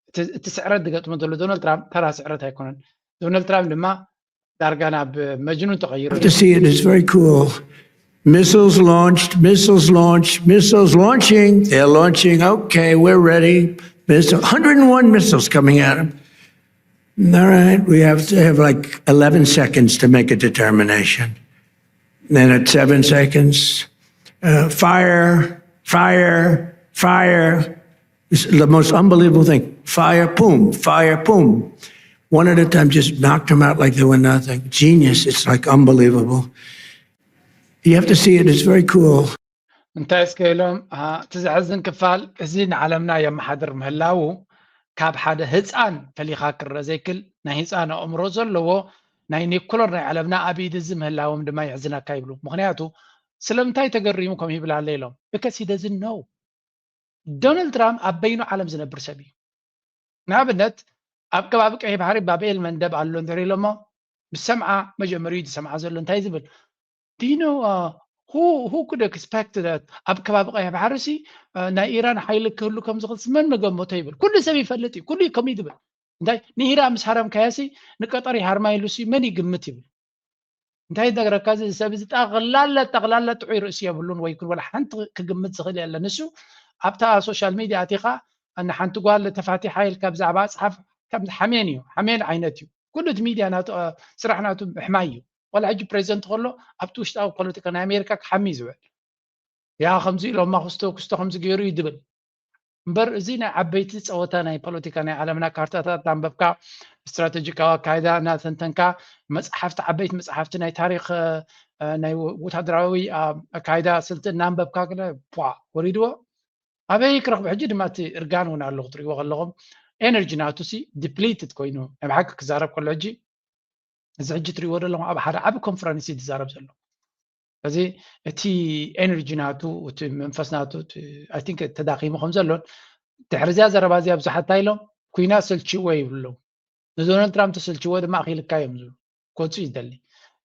እቲ እቲ ስዕረት ዝገጥሞ ዘሎ ዶናልድ ትራምፕ ተራ ስዕረት ኣይኮነን። ዶናልድ ትራምፕ ድማ ዳርጋ ናብ መጅኑን ተቐይሩ to see it. It's very cool. Missiles launched, missiles launched, missiles launching. They're launching. Okay, we're ready. Missile, one hundred one missiles coming at them. All right, we have to have like eleven seconds to make a determination. Then at seven seconds, uh, fire, fire, fire. It's the most unbelievable thing. Fire, boom, fire, boom. One at a time, just knocked them out like they were nothing. Genius. It's like unbelievable. You have to see it. It's very cool. እንታይ እስከ ኢሎም እቲ ዘሕዝን ክፋል እዚ ንዓለምና የመሓድር ምህላዉ ካብ ሓደ ህፃን ፈሊኻ ክረአ ዘይክል ናይ ህፃን ኣእምሮ ዘለዎ ናይ ኒኩለር ናይ ዓለምና ኣብ ኢድ እዚ ምህላዎም ድማ የሕዝነካ ይብሉ። ምክንያቱ ስለምንታይ ተገሪሙ ከም ይብል ኣሎ ኢሎም because he doesn't know። ዶናልድ ትራምፕ ኣብ በይኑ ዓለም ዝነብር ሰብ እዩ። ንኣብነት ኣብ ከባቢ ቀይሕ ባሕሪ ባብኤል መንደብ ኣሎ እንድሕር ኢሎሞ ምስ ሰምዓ መጀመሪኡ ዝሰምዓ ዘሎ እንታይ ዝብል do you know uh, who who could expect that ኣብ ከባቢ ቀይሕ ባሕሪ ሲ uh, ናይ ኢራን ሓይሊ ክህሉ ከም ዝኽእል መን መገመቶ ይብል። ኩሉ ሰብ ይፈልጥ እዩ፣ ኩሉ እዩ ከምኡ ዝብል። እንታይ ንኢራን ምስ ሃረምካያ ሲ ንቀጠር ይሃርማ ኢሉ ሲ መን ይግምት ይብል። እንታይ ይነግረካ እዚ ሰብ እዚ ጠቕላላ ጠቕላላ ጥዑይ ርእሲ የብሉን ወይ ወላ ሓንቲ ክግምት ዝኽእል የለን። ንሱ ኣብታ ሶሻል ሚድያ ኣቲኻ ንሓንቲ ጓል ተፋቲሓ ኢልካ ብዛዕባ ፅሓፍ ከም ሓሜን እዩ። ሓሜን ዓይነት እዩ። ኩሉ እቲ ሚድያ ናቱ ስራሕ ናቱ ምሕማይ እዩ። ዋላ ሕጂ ፕሬዚደንት ከሎ ኣብቲ ውሽጣዊ ፖለቲካ ናይ ኣሜሪካ ክሓሚ እዩ ዝውዕል። ያ ከምዚ ኢሎማ ክስቶ ክስቶ ከምዚ ገይሩ እዩ ድብል እምበር፣ እዚ ናይ ዓበይቲ ፀወታ ናይ ፖለቲካ ናይ ዓለምና ካርታታት እናንበብካ፣ ስትራቴጂካዊ ኣካይዳ እናተንተንካ፣ መፅሓፍቲ፣ ዓበይቲ መፅሓፍቲ ናይ ታሪክ ናይ ወታደራዊ ኣካይዳ ስልቲ እናንበብካ ግለ ቧ ወሪድዎ ኣበይ ክረኽቡ? ሕጂ ድማ እቲ እርጋን እውን ኣሎ ክትሪእዎ ከለኹም፣ ኤነርጂ ናቱ ሲ ዲፕሊትድ ኮይኑ ናይ ብሓቂ ክዛረብ ከሎ ሕጂ፣ እዚ ሕጂ ትሪእዎ ዘለኹም ኣብ ሓደ ዓቢ ኮንፈረንስ እዩ ዝዛረብ ዘሎ። እዚ እቲ ኤነርጂ ናቱ፣ እቲ መንፈስ ናቱ፣ I think ተዳኺሙ ከም ዘሎን፣ ድሕሪ እዚኣ ዘረባ እዚኣ ብዙሓት እንታይ ኢሎም፣ ኩናት ሰልችዎ ይብሉ ኣለዉ። ንዶናልድ ትራምፕ ተሰልችዎ ድማ ኣኺልካ እዮም ዝብሉ። ክወፁ ይደሊ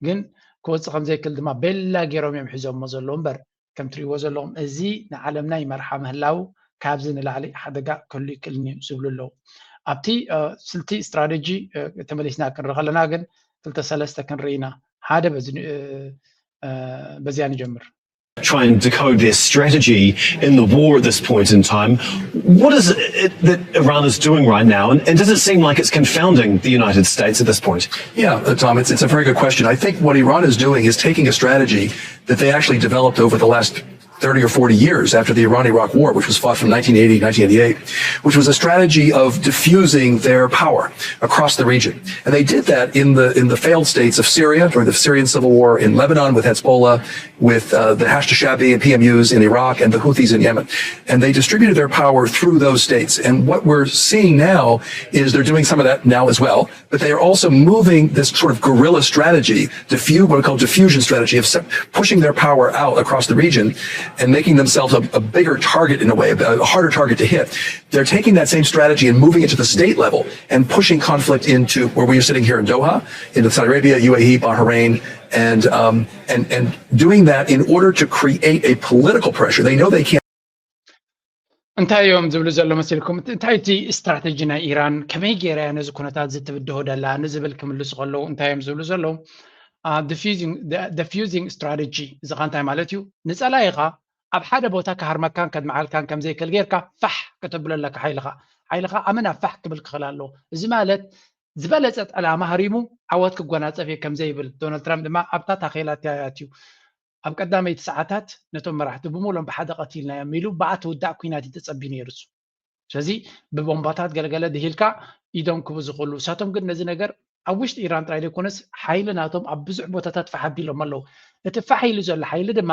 ግን ክወፁ ከም ዘይክል ድማ ቤላ ገይሮም እዮም ሒዞሞ ዘለዉ እምበር፣ ከም ትሪእዎ ዘለኹም እዚ ንዓለምና ይመርሓ ምህላው ካብዚ ንላዕሊ ሓደጋ ክህሉ ይክእልን እዩ ዝብሉ ኣለዉ። ኣብቲ ስልቲ ስትራቴጂ ተመሊስና ክንርኢ ከለና ግን ክልተ ሰለስተ ክንርኢ ኢና። ሓደ በዚያ ንጀምር። Try and decode their strategy in the war at this point in time. What is it that Iran is doing right now, and, and does it seem like it's confounding the United States at this point? Yeah, Tom, it's, it's a very good question. I think what Iran is doing is taking a strategy that they actually developed over the last thirty or forty years after the Iran Iraq War, which was fought from nineteen eighty to nineteen eighty-eight, which was a strategy of diffusing their power across the region. And they did that in the, in the failed states of Syria during the Syrian civil war, in Lebanon with Hezbollah, with uh, the Hashd Shabi and P M Us in Iraq and the Houthis in Yemen. And they distributed their power through those states. And what we're seeing now is they're doing some of that now as well. But they are also moving this sort of guerrilla strategy, diffu- what we call diffusion strategy, of pushing their power out across the region and making themselves a, a bigger target in a way, a harder target to hit. They're taking that same strategy and moving it to the state level and pushing conflict into where we are sitting here in Doha, into Saudi Arabia, U A E, Bahrain, and, um, and, and doing that in order to create a political pressure. They know they can't. እንታይ እዮም ዝብሉ ዘሎ መሲልኩም? እንታይ እቲ ስትራተጂ ናይ ኢራን? ከመይ ገይራ እያ ነዚ ኩነታት እዚ ትብድሆ ደላ ንዝብል ክምልሱ ከለዉ እንታይ እዮም ዝብሉ ዘለዉ? ዲፊዚንግ ስትራተጂ እዚ ኸ እንታይ ማለት እዩ? ንፀላኢኻ ኣብ ሓደ ቦታ ክሃርመካን ከድምዓልካን ከም ዘይክእል ጌርካ ፋሕ ከተብሎ ኣለካ። ሓይልኻ ሓይልኻ ኣመና ፋሕ ክብል ክኽእል ኣለዎ። እዚ ማለት ዝበለፀ ጠላማ ሃሪሙ ዓወት ክጎናፀፍ እየ ከም ዘይብል ዶናልድ ትራምፕ ድማ ኣብታ ታኼላ እያ ኣትዩ። ኣብ ቀዳመይቲ ሰዓታት ነቶም መራሕቲ ብምሉኦም ብሓደ ቀቲልናዮም ኢሉ ብኣ ትውዳእ ኲናት እዩ ተጸብዩ ነይሩ እሱ። ስለዚ ብቦምባታት ገለገለ ድሂልካ ኢዶም ክቡ ዝኽእሉ እሳቶም ግን ነዚ ነገር ኣብ ውሽጢ ኢራን ጥራይ ዘይኮነስ ሓይሊ ናቶም ኣብ ብዙሕ ቦታታት ፋሕ ኣቢሎም ኣለዉ። እቲ ፋሕ ኢሉ ዘሎ ሓይሊ ድማ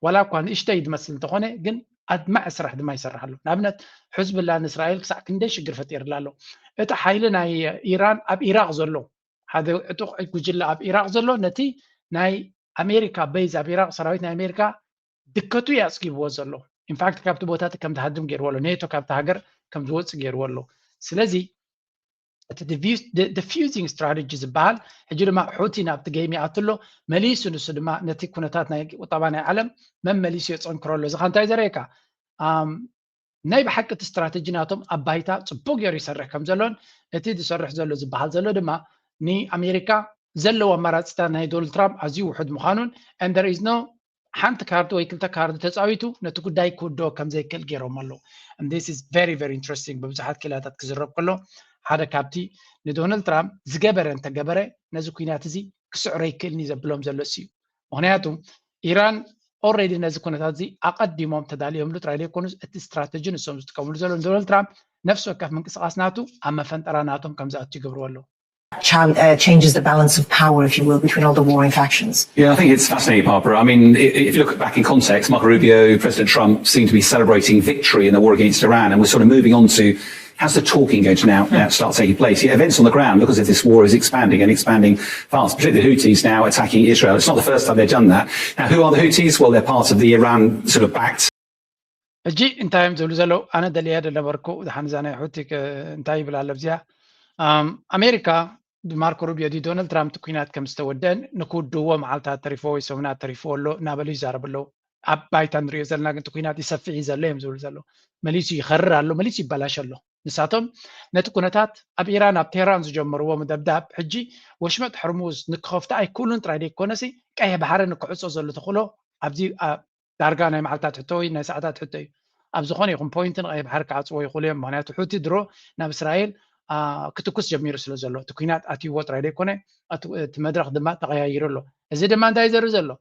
ዋላ እኳ ንእሽተይ ዝመስል እንተኾነ ግን ኣድማዒ ስራሕ ድማ ይሰርሕ ኣሎ። ንኣብነት ሕዝብላ ንእስራኤል ክሳዕ ክንደይ ሽግር ፈጢርላ ኣሎ። እቲ ሓይሊ ናይ ኢራን ኣብ ኢራቅ ዘሎ ሓደ ዕጡቕ ጉጅለ ኣብ ኢራቅ ዘሎ ነቲ ናይ ኣሜሪካ በይዝ ኣብ ኢራቅ ሰራዊት ናይ ኣሜሪካ ድከቱ እዩ ኣፅጊብዎ ዘሎ። ኢንፋክት ካብቲ ቦታ እቲ ከም ዝሃድም ገይርዎ ኣሎ። ኔቶ ካብቲ ሃገር ከም ዝወፅእ ገይርዎ ኣሎ። ስለዚ እቲ ዲፊውዚንግ ስትራቴጂ ዝበሃል ሕጂ ድማ ሑቲ ናብቲ ገይም ይኣቱ ኣሎ። መሊሱ ንሱ ድማ ነቲ ኩነታት ናይ ቁጠባ ናይ ዓለም መመሊሱ የፀንክሮ ኣሎ። እዚ ኸ እንታይ ዘርእየካ? ናይ ብሓቂ እቲ ስትራተጂ ናቶም ኣብ ባይታ ፅቡቅ ገይሩ ይሰርሕ ከም ዘሎን እቲ ዝሰርሕ ዘሎ ዝበሃል ዘሎ ድማ ንኣሜሪካ ዘለዎ ኣማራፅታት ናይ ዶናልድ ትራምፕ ኣዝዩ ውሑድ ምዃኑን and there is no ሓንቲ ካርድ ወይ ክልተ ካርድ ተፃዊቱ ነቲ ጉዳይ ክውድኦ ከም ዘይክእል ገይሮም ኣለዉ። And this is very very interesting። ብብዙሓት ክኢላታት ክዝረብ ከሎ ሓደ ካብቲ ንዶናልድ ትራምፕ ዝገበረ እንተገበረ ነዚ ኩናት እዚ ክስዕሮ ይክእልኒ ዘብሎም ዘሎ እሱ እዩ። ምክንያቱ ኢራን already ነዚ ኩነታት እዚ ኣቐዲሞም ተዳልዮምሉ ጥራይ ዘይኮኑስ እቲ ስትራተጂ ንሶም ዝጥቀምሉ ዘሎ ንዶናልድ ትራምፕ ነፍሲ ወከፍ ምንቅስቃስ ናቱ ኣብ መፈንጠራ ናቶም ከም ዝኣቱ ይገብርዎ ኣለዉ። Chal- uh, changes the balance of power, if you will, between all the warring factions. Yeah, I think it's fascinating, Barbara. I mean, i- if you look back in context, Marco Rubio, President Trump seemed to be celebrating victory in the war against Iran, and we're sort of moving on to how's the talking going to now, now start taking place? Yet events on the ground look as if this war is expanding and expanding fast, particularly the Houthis now attacking Israel. It's not the first time they've done that. Now, who are the Houthis? Well, they're part of the Iran sort of backed ሕጂ እንታይ እዮም ዝብሉ ዘለዉ? ኣነ ደልየ ዝነበርኩ ድሓን እዛ ናይ ሑቲ እንታይ ይብል ኣሎ ኣብዚኣ? ኣሜሪካ ብማርኮ ሩቢዮ ድዩ ዶናልድ ትራምፕ እቲ ኩናት ከም ዝተወደአን ንክውድእዎ መዓልታት ተሪፎ ወይ ሰሙናት ተሪፍዎ ኣሎ እናበሉ ይዛረቡ ኣለዉ። ኣብ ባይታ ንሪኦ ዘለና ግን እቲ ኩናት ይሰፍሕ እዩ ዘሎ እዮም ዝብሉ ዘለዉ። መሊሱ ይኸርር ኣሎ፣ መሊሱ ይበላሽ ኣሎ። ንሳቶም ነቲ ኩነታት ኣብ ኢራን ኣብ ቴህራን ዝጀመርዎ ምደብዳብ ሕጂ ወሽመጥ ሕርሙዝ ንክኸፍቱ ኣይክእሉን ጥራይ ዘይኮነሲ ቀይሕ ባሕሪ ንክዕጾ ዘሎ ተኽእሎ ኣብዚ ዳርጋ ናይ መዓልታት ሕቶ ወይ ናይ ሰዓታት ሕቶ እዩ። ኣብ ዝኾነ ይኹን ፖይንት ንቀይሕ ባሕሪ ክዓፅዎ ይኽእሉ እዮም። ምክንያቱ ሑቲ ድሮ ናብ እስራኤል ክትኩስ ጀሚሩ ስለ ዘሎ እቲ ኩናት ኣትይዎ ጥራይ ዘይኮነ እቲ መድረክ ድማ ተቀያይሩ ኣሎ። እዚ ድማ እንታይ ዘርኢ ዘሎ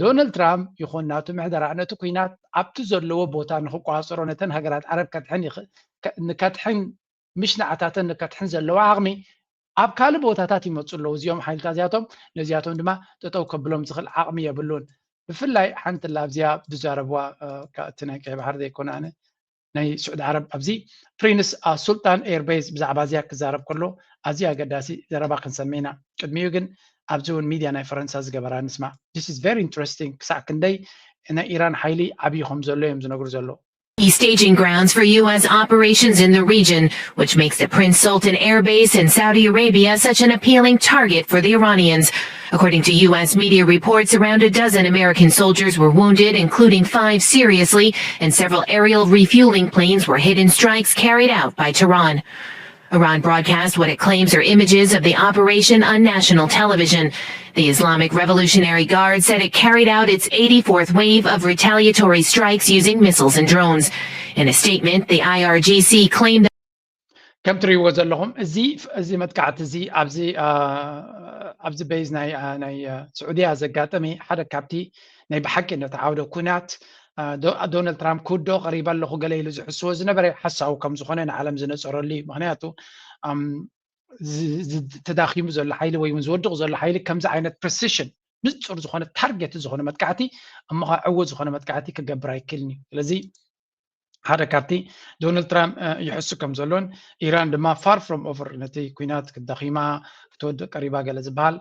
ዶናልድ ትራምፕ ይኹን ናቱ ምሕደራ ነቲ ኩናት ኣብቲ ዘለዎ ቦታ ንክቋፀሮ ነተን ሃገራት ዓረብ ከድሕን ይኽእል ከ- ንከድሕን ምሽ ንዓታተን ንከድሕን ዘለዎ ዓቕሚ ኣብ ካልእ ቦታታት ይመፁ ኣለዉ። እዚኦም ሓይልታት እዚኣቶም ነዚኣቶም ድማ ጠጠው ከብሎም ዝኽእል ዓቕሚ የብሉን። ብፍላይ ሓንቲ ላ ኣብዚኣ ዝዛረብዋ እቲ ናይ ቀይ ባሕር ዘይኮነ ኣነ ናይ ስዑዲ ዓረብ ኣብዚ ፕሪንስ ሱልጣን ኤርቤዝ ብዛዕባ እዚኣ ክዛረብ ከሎ ኣዝዩ ኣገዳሲ ዘረባ ክንሰምዕ ኢና። ቅድሚኡ ግን ኣብዚ እውን ሚድያ ናይ ፈረንሳ ዝገበራ ንስማዕ። This is very interesting። ክሳዕ ክንደይ ናይ ኢራን ሓይሊ ዓብዪ ከም ዘሎ እዮም ዝነግሩ ዘለዉ። Staging grounds for U S operations in the region, which makes the Prince Sultan Air Base in Saudi Arabia such an appealing target for the Iranians. According to U S media reports, around a dozen American soldiers were wounded, including five seriously, and several aerial refueling planes were hit in strikes carried out by Tehran. Iran broadcast what it claims are images of the operation on national television. The Islamic Revolutionary Guard said it carried out its eighty-fourth wave of retaliatory strikes using missiles and drones. In a statement, the I R G C claimed ከም ትሪእዎ ዘለኹም እዚ እዚ መጥቃዕቲ እዚ ኣብዚ ኣብዚ ቤዝ ናይ ናይ ስዑድያ ዘጋጠመ ሓደ ካብቲ ናይ ብሓቂ ነቲ ዓውደ ኩናት ዶናልድ ትራምፕ ክውድኦ ቀሪበ ኣለኹ ገለ ኢሉ ዝሕስቦ ዝነበረ ሓሳዊ ከም ዝኾነ ንዓለም ዝነፀረሉ እዩ። ምክንያቱ ተዳኺሙ ዘሎ ሓይሊ ወይ እውን ዝወድቕ ዘሎ ሓይሊ ከምዚ ዓይነት ፕሪሲሽን ንፁር ዝኾነ ታርጌት ዝኾነ መጥቃዕቲ እሞ ከዓ ዕዉት ዝኾነ መጥቃዕቲ ክገብር ኣይክእልን እዩ። ስለዚ ሓደ ካብቲ ዶናልድ ትራምፕ ይሕሱ ከም ዘሎን ኢራን ድማ far from over ነቲ ኩናት ክዳኺማ ክትወድእ ቀሪባ ገለ ዝበሃል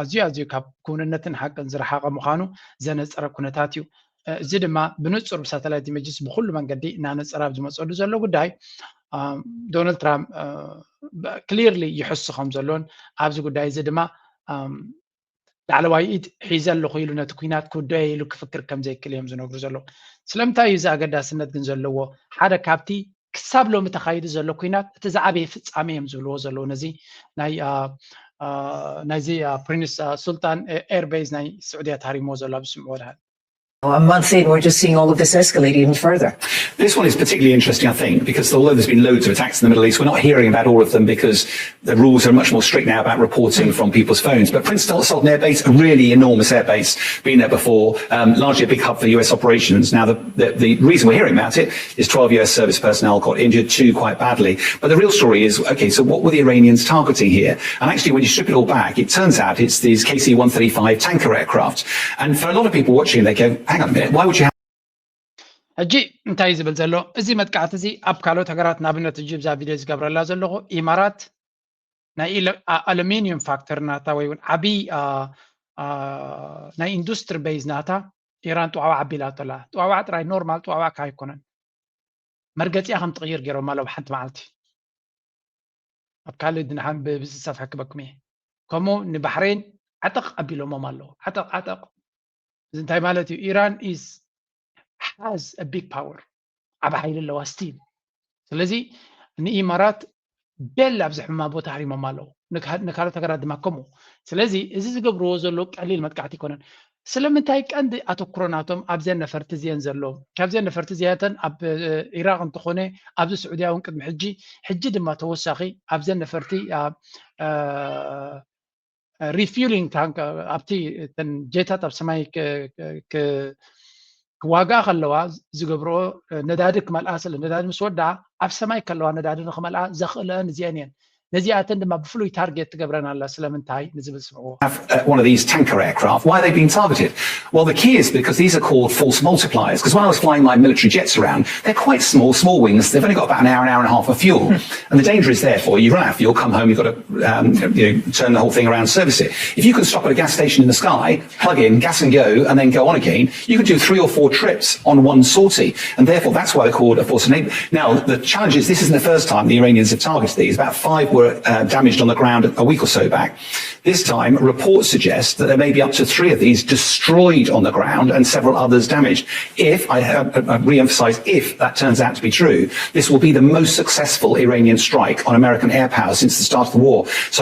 ኣዝዩ ኣዝዩ ካብ ክውንነትን ሓቅን ዝረሓቐ ምዃኑ ዘነፀረ ኩነታት እዩ። እዚ ድማ ብንፁር ብሳተላይት ኢሜጅስ ብኩሉ መንገዲ እናነፀረ ኣብ ዝመፀሉ ዘሎ ጉዳይ ዶናልድ ትራምፕ ክሊርሊ ይሕሱ ከም ዘሎን ኣብዚ ጉዳይ እዚ ድማ ላዕለዋይ ኢድ ሒዘ ኣለኹ ኢሉ ነቲ ኩናት ክውድኦ ኢሉ ክፍክር ከም ዘይክእል እዮም ዝነግሩ ዘለዉ። ስለምንታይ እዩ እዚ ኣገዳስነት ግን ዘለዎ? ሓደ ካብቲ ክሳብ ሎሚ ተኻይዱ ዘሎ ኩናት እቲ ዝዓበየ ፍጻሜ እዮም ዝብልዎ ዘለዉ ነዚ ናይ ናይዚ ፕሪንስ ሱልጣን ኤርቤዝ ናይ ስዑድያ ተሃሪምዎ ዘሎ ኣብ ዝስምዕዎ ድሃን A month in, we're just seeing all of this escalate even further. This one is particularly interesting, I think, because although there's been loads of attacks in the Middle East, we're not hearing about all of them because the rules are much more strict now about reporting from people's phones. But Prince Sultan Air Base, a really enormous airbase, been there before, um, largely a big hub for U S operations. Now, the, the, the reason we're hearing about it is twelve U S service personnel got injured, two quite badly. But the real story is, okay, so what were the Iranians targeting here? And actually, when you strip it all back, it turns out it's these K C one thirty-five tanker aircraft. And for a lot of people watching, they go, hang on a minute, why would you have ሕጂ እንታይ እዩ ዝብል ዘሎ? እዚ መጥቃዕቲ እዚ ኣብ ካልኦት ሃገራት ንኣብነት ሕጂ ብዛ ቪድዮ ዝገብረላ ዘለኹ ኢማራት ናይ ኣሉሚኒየም ፋክተሪ ናታ ወይ እውን ዓብዪ ናይ ኢንዱስትሪ ቤዝ ናታ ኢራን ጥዋዕዋዕ ኣቢላቶ ኣላ። ጥዋዕዋዕ ጥራይ ኖርማል ጥዋዕዋዕ ከ ኣይኮነን። መርገፂኣ ከም ትቕይር ገይሮማ ኣለዉ ሓንቲ መዓልቲ። ኣብ ካልእ ድንሓን ብዝሰፍሐ ክበኩም እየ። ከምኡ ንባሕሬን ዓጠቕ ኣቢሎሞም ኣለዉ። ዓጠቕ ዓጠቕ እዚ እንታይ ማለት እዩ? ኢራን is has a big power ዓብ ሓይሊ ኣለዋ still። ስለዚ ንኢማራት ቤል ኣብ ዝሕማ ቦታ ሃሪሞም ኣለዉ። ንካልኦት ሃገራት ድማ ከምኡ። ስለዚ እዚ ዝገብርዎ ዘለዉ ቀሊል መጥቃዕቲ ኣይኮነን። ስለምንታይ ቀንዲ ኣተኩሮ ናቶም ኣብዘን ነፈርቲ እዚአን ዘሎ? ካብዘን ነፈርቲ እዚኣተን ኣብ ኢራቅ እንተኾነ ኣብዚ ስዑድያ እውን ቅድሚ ሕጂ ሕጂ ድማ ተወሳኺ ኣብዘን ነፈርቲ refueling tank ኣብቲ እተን ጀታት ኣብ ሰማይ ክዋግኣ ከለዋ ዝገብርኦ ነዳዲ ክመልኣ ስለ ነዳዲ ምስ ወድኣ ኣብ ሰማይ ከለዋ ነዳዲ ንክመልኣ ዘኽእለአን እዚአን እየን። ነዚኣተን ድማ ብፍሉይ ታርጌት ትገብረን ኣላ። ስለምንታይ ንዝብል ስምዕዎ። Have uh, one of these tanker aircraft. Why are they being targeted? Well, the key is because these are called force multipliers. Because when I was flying my military jets around, they're quite small, small wings. They've only got about an hour, an hour and a half of fuel. And the danger is therefore, you run out of fuel, come home, you've got to um, you know, turn the whole thing around, service it. If you can stop at a gas station in the sky, plug in, gas and go, and then go on again, you can do three or four trips on one sortie. And therefore, that's why they're called a force enabler. Now, the challenge is this isn't the first time the Iranians have targeted these. About five were uh, damaged on the ground a week or so back. This time, reports suggest that there may be up to three of these destroyed on the ground and several others damaged. If, I, I, I re-emphasize, if that turns out to be true, this will be the most successful Iranian strike on American air power since the start of the war. So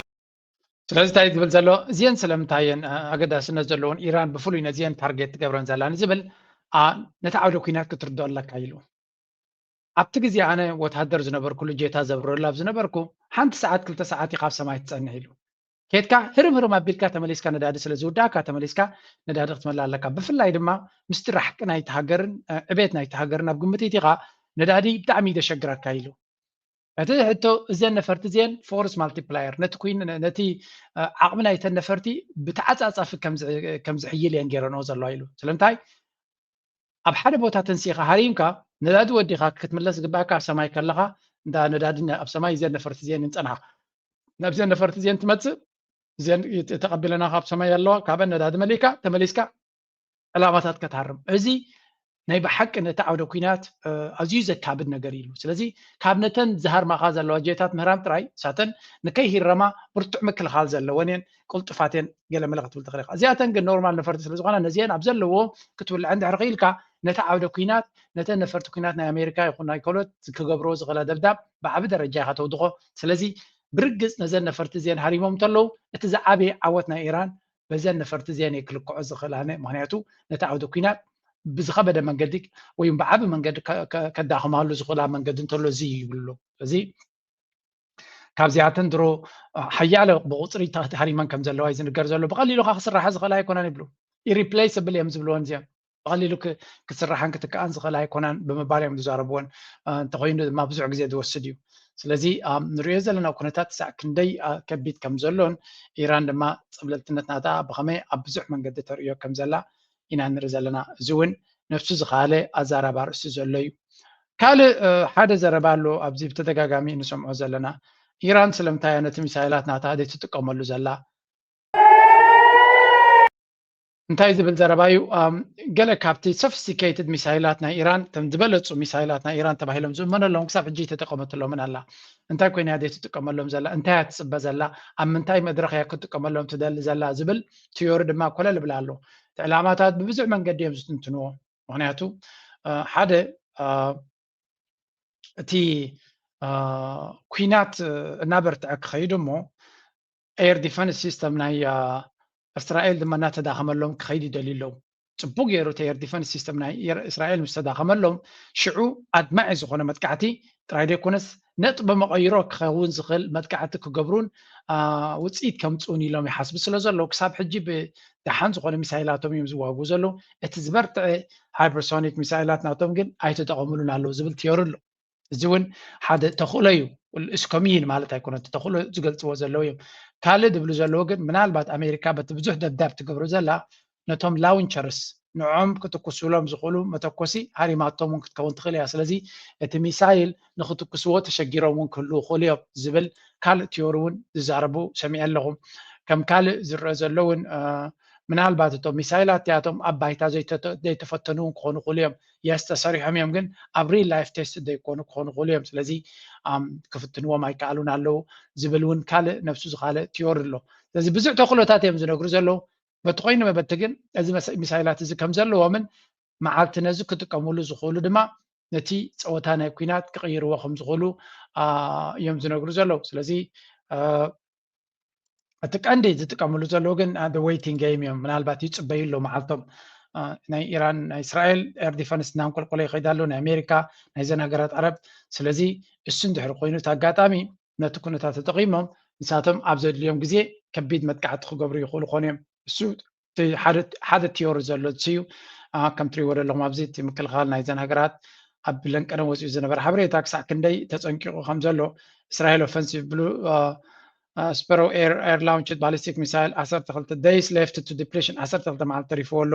ስለዚ እንታይ ዝብል ዘሎ እዚአን ስለምንታይ እየን ኣገዳስነት ዘለዎን ኢራን ብፍሉይ ነዚአን ታርጌት ትገብረን ዘላ ንዝብል ነቲ ዓውደ ኩናት ክትርድኦ ኣለካ ኢሉ። ኣብቲ ግዜ ኣነ ወታደር ዝነበርኩሉ ጀታ ዘብረሉ ኣብ ዝነበርኩ ሓንቲ ሰዓት ክልተ ሰዓት እዩ ካብ ሰማይ ትፀንሕ ኢሉ። ኬድካ ህርም ህርም ኣቢልካ ተመሊስካ ነዳዲ ስለ ዝውዳእካ ተመሊስካ ነዳዲ ክትመላ ኣለካ። ብፍላይ ድማ ምስቲ ራሕቂ ናይቲ ሃገርን ዕቤት ናይቲ ሃገርን ኣብ ግምት ኢቲኻ ነዳዲ ብጣዕሚ ይደሸግረካ ኢሉ። እቲ ሕቶ እዘን ነፈርቲ እዚአን force multiplier ነቲ ኩን ነቲ ዓቕሚ ናይተን ነፈርቲ ብተዓፃፃፊ ከምዝሕይል እየን ገይረንኦ ዘለዋ ኢሉ። ስለምንታይ ኣብ ሓደ ቦታ ተንሲኻ ሃሪምካ ነዳዲ ወዲኻ ክትምለስ ዝግባእካ ኣብ ሰማይ ከለኻ እንዳ ነዳዲ ኣብ ሰማይ እዘን ነፈርቲ እዚአን እንፀንሓ ናብዘን ነፈርቲ እዚአን ትመፅእ እዚአን ተቐቢለና ካብ ሰማይ ኣለዋ ካብአን ነዳዲ መሊእካ ተመሊስካ ዕላማታት ከተሃርም። እዚ ናይ ብሓቂ ነቲ ዓውደ ኩናት ኣዝዩ ዘካብድ ነገር እዩ። ስለዚ ካብ ነተን ዝሃርማኻ ዘለዋ ጀታት ምህራም ጥራይ ሳተን ንከይሂረማ ብርቱዕ ምክልኻል ዘለወን እየን። ቅልጡፋት እየን። ገለ መለ ክትብል ትኽእል ኢኻ። እዚኣተን ግን ኖርማል ነፈርቲ ስለ ዝኾና ነዚአን ኣብ ዘለዎ ክትውልዐ እንድሕር ክኢልካ ነቲ ዓውደ ኩናት ነተን ነፈርቲ ኩናት ናይ ኣሜሪካ ይኹን ናይ ኮሎት ክገብርዎ ዝኽእላ ደብዳብ ብዓቢ ደረጃ ኢኻ ተውድኾ። ስለዚ ብርግጽ ነዘን ነፈርቲ እዚአን ሃሪሞም እንተለዉ እቲ ዝዓበየ ዓወት ናይ ኢራን በዘን ነፈርቲ እዚአን እየ ክልክዖ ዝኽእል ኣነ። ምክንያቱ ነቲ ዓውደ ኩናት ብዝኸበደ መንገዲ ወይ ብዓቢ መንገዲ ከዳኽማሉ ዝኽእላ መንገዲ እንተሎ እዚ ይብሉ። እዚ ካብዚኣተን ድሮ ሓያለ ብቁፅሪ ሃሪመን ከም ዘለዋ እዩ ዝንገር ዘሎ። ብቐሊሉ ካ ክስራሓ ዝኽእላ ኣይኮነን ይብሉ። ኢሪፕሌስብል እዮም ዝብልወን እዚኦም። ብቐሊሉ ክስራሓን ክትከኣን ዝኽእላ ኣይኮናን ብምባል እዮም ዝዛረብወን። እንተኮይኑ ድማ ብዙሕ ግዜ ዝወስድ እዩ። ስለዚ ንሪኦ ዘለና ኩነታት ክሳዕ ክንደይ ከቢድ ከም ዘሎን ኢራን ድማ ፀብለልትነት ናታ ብኸመይ ኣብ ብዙሕ መንገዲ ተርእዮ ከም ዘላ ኢና ንርኢ ዘለና። እዚ እውን ነብሱ ዝኸኣለ ኣዛራቢ ኣርእስቲ ዘሎ እዩ። ካልእ ሓደ ዘረባ ኣሎ ኣብዚ ብተደጋጋሚ ንሰምዖ ዘለና። ኢራን ስለምንታይ እያ ነቲ ሚሳይላት ናታ ዘይትጥቀመሉ ዘላ? እንታይ ዝብል ዘረባ እዩ? ገለ ካብቲ ሶፊስቲኬትድ ሚሳይላት ናይ ኢራን፣ እቶም ዝበለፁ ሚሳይላት ናይ ኢራን ተባሂሎም ዝእመነሎም ክሳብ ሕጂ ተጠቀመትሎምን ኣላ። እንታይ ኮይና እያ ዘይትጥቀመሎም ዘላ? እንታይ እያ ትፅበ ዘላ? ኣብ ምንታይ መድረኽ እያ ክትጥቀመሎም ትደሊ ዘላ ዝብል ቲዮሪ ድማ ኮለል ብላ ኣሎ። እቲ ዕላማታት ብብዙሕ መንገዲ እዮም ዝትንትንዎ። ምክንያቱ ሓደ እቲ ኩናት እናበርትዐ ክኸይድ እሞ ኤር ዲፈንስ ሲስተም ናይ እስራኤል ድማ እናተዳኸመሎም ክኸይድ ይደልዩ ኣለዉ። ፅቡቅ ገይሩ እቲ ኤር ዲፈንስ ሲስተም ናይ እስራኤል ምስ ተዳኸመሎም ሽዑ ኣድማዒ ዝኾነ መጥቃዕቲ ጥራይ ዘይኮነስ ነጥቢ መቐይሮ ክኸውን ዝኽእል መጥቃዕቲ ክገብሩን ውፅኢት ከምፅኡን ኢሎም ይሓስቡ ስለ ዘለዉ ክሳብ ሕጂ ብደሓን ዝኾነ ሚሳይላቶም እዮም ዝዋግኡ ዘለዉ። እቲ ዝበርትዐ ሃይፐርሶኒክ ሚሳይላት ናቶም ግን ኣይተጠቐሙሉን ኣለዉ ዝብል ቲዮሪ ኣሎ። እዚ እውን ሓደ ተኽእሎ እዩ። እስከሚን ማለት ኣይኮነ ተኽእሎ ዝገልፅዎ ዘለዉ እዮም። ካልእ ዝብሉ ዘለዉ ግን ምናልባት ኣሜሪካ በቲ ብዙሕ ደብዳብ ትገብሮ ዘላ ነቶም ላውንቸርስ ንዖም ክትኩስሎም ዝኽእሉ መተኮሲ ሃሪማቶም እውን ክትከውን ትኽእል እያ። ስለዚ እቲ ሚሳይል ንክትኩስዎ ተሸጊሮም እውን ክህልዉ ይኽእሉ እዮም ዝብል ካልእ ቲዮሪ እውን ዝዛረቡ ሰሚዐ ኣለኹ። ከም ካልእ ዝረአ ዘሎ እውን ምናልባት እቶም ሚሳይላት እቲኣቶም ኣብ ባይታ ዘይተፈተኑ እውን ክኾኑ ይኽእሉ እዮም። የስ ተሰሪሖም እዮም ግን ኣብ ሪል ላይፍ ቴስት ዘይኮኑ ክኾኑ ይኽእሉ እዮም። ስለዚ ክፍትንዎም ኣይከኣሉን ኣለዉ ዝብል እውን ካልእ ነብሱ ዝኻልእ ቲዮሪ ኣሎ። ስለዚ ብዙሕ ተኽእሎታት እዮም ዝነግሩ ዘለዉ። በቲ ኮይኑ መበቲ ግን እዚ ሚሳይላት እዚ ከም ዘለዎምን መዓልቲ ነዚ ክጥቀምሉ ዝኽእሉ ድማ ነቲ ፀወታ ናይ ኩናት ክቕይርዎ ከም ዝኽእሉ እዮም ዝነግሩ ዘለዉ። ስለዚ እቲ ቀንዲ ዝጥቀምሉ ዘለዉ ግን the waiting game እዮም። ምናልባት ይፅበዩ ኣለዉ መዓልቶም። ናይ ኢራን ናይ እስራኤል ኤር ዲፈንስ እናንቆልቆለ ይኸይድ ኣሎ ናይ ኣሜሪካ ናይዘን ሃገራት ዓረብ። ስለዚ እሱ እንድሕር ኮይኑ እቲ ኣጋጣሚ ነቲ ኩነታት ተጠቒሞም ንሳቶም ኣብ ዘድልዮም ግዜ ከቢድ መጥቃዕቲ ክገብሩ ይኽእሉ ኮኑ እዮም። እሱ ሓደ ቲዮሪ ዘሎ እዩ። ከም ትሪእዎ ዘለኹም ኣብዚ እቲ ምክልኻል ናይዘን ሃገራት ኣብ ለንቀነ ወፂኡ ዝነበረ ሓበሬታ ክሳዕ ክንደይ ተፀንቂቑ ከም ዘሎ እስራኤል ኦፈንሲቭ ብሉ ስፐሮ ኤር ላውንችድ ባሊስቲክ ሚሳይል ዓሰርተ ክልተ days left to depletion ዓሰርተ ክልተ መዓልቲ ተሪፍዎ ኣሎ።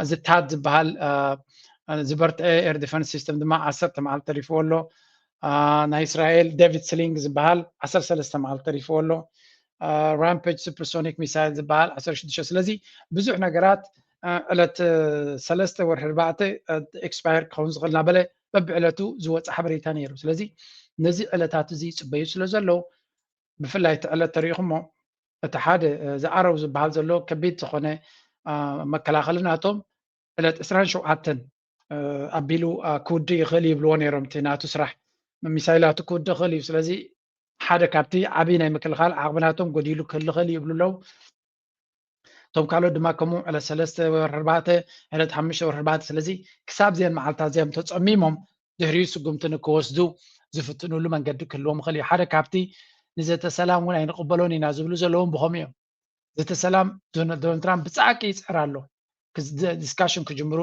እዚ ታድ ዝበሃል ዝበርትዐ ኤር ዲፈንስ ሲስተም ድማ ዓሰርተ መዓልቲ ተሪፍዎ ኣሎ። ናይ እስራኤል ዴቪድ ስሊንግ ዝበሃል ዓሰርተ ሰለስተ መዓልቲ ተሪፍዎ ኣሎ። ራምፔጅ ሱፐርሶኒክ ሚሳይል ዝበሃል ዓሰርተ ሽዱሽተ። ስለዚ ብዙሕ ነገራት ዕለት ሰለስተ ወርሒ ኣርባዕተ ኤክስፓየር ክኸውን ዝኽእል እናበለ በብዕለቱ ዝወፅእ ሓበሬታ ነይሩ። ስለዚ ነዚ ዕለታት እዚ ይፅበዩ ስለ ዘለዉ ብፍላይ እቲ ዕለት ተሪኢኹሞ እቲ ሓደ ዝኣረው ዝበሃል ዘሎ ከቢድ ዝኾነ መከላኸሊ ናቶም ዕለት ዕስራን ሸውዓተን ኣቢሉ ክውድእ ይኽእል ይብልዎ ነይሮም። እቲ ናቱ ስራሕ ሚሳይላቱ ክውድእ ይኽእል እዩ። ስለዚ ሓደ ካብቲ ዓብዪ ናይ ምክልኻል ዓቕሚ ናቶም ጎዲሉ ክህሉ ይኽእል ይብሉ ኣለዉ። እቶም ካልኦት ድማ ከምኡ ዕለት ሰለስተ ወርሒ ኣርባዕተ ዕለት ሓሙሽተ ወርሒ ኣርባዕተ። ስለዚ ክሳብ እዚአን መዓልታት እዚኦም ተፀሚሞም ድሕሪኡ ስጉምቲ ንክወስዱ ዝፍትኑሉ መንገዲ ክህልዎም ይኽእል እዩ። ሓደ ካብቲ ንዘተ ሰላም እውን ኣይንቕበሎን ኢና ዝብሉ ዘለውን ብኸምኡ እዮም። ዘተ ሰላም ዶናልድ ትራምፕ ብፃዕቂ ይፅዕር ኣሎ። ዲስካሽን ክጅምሩ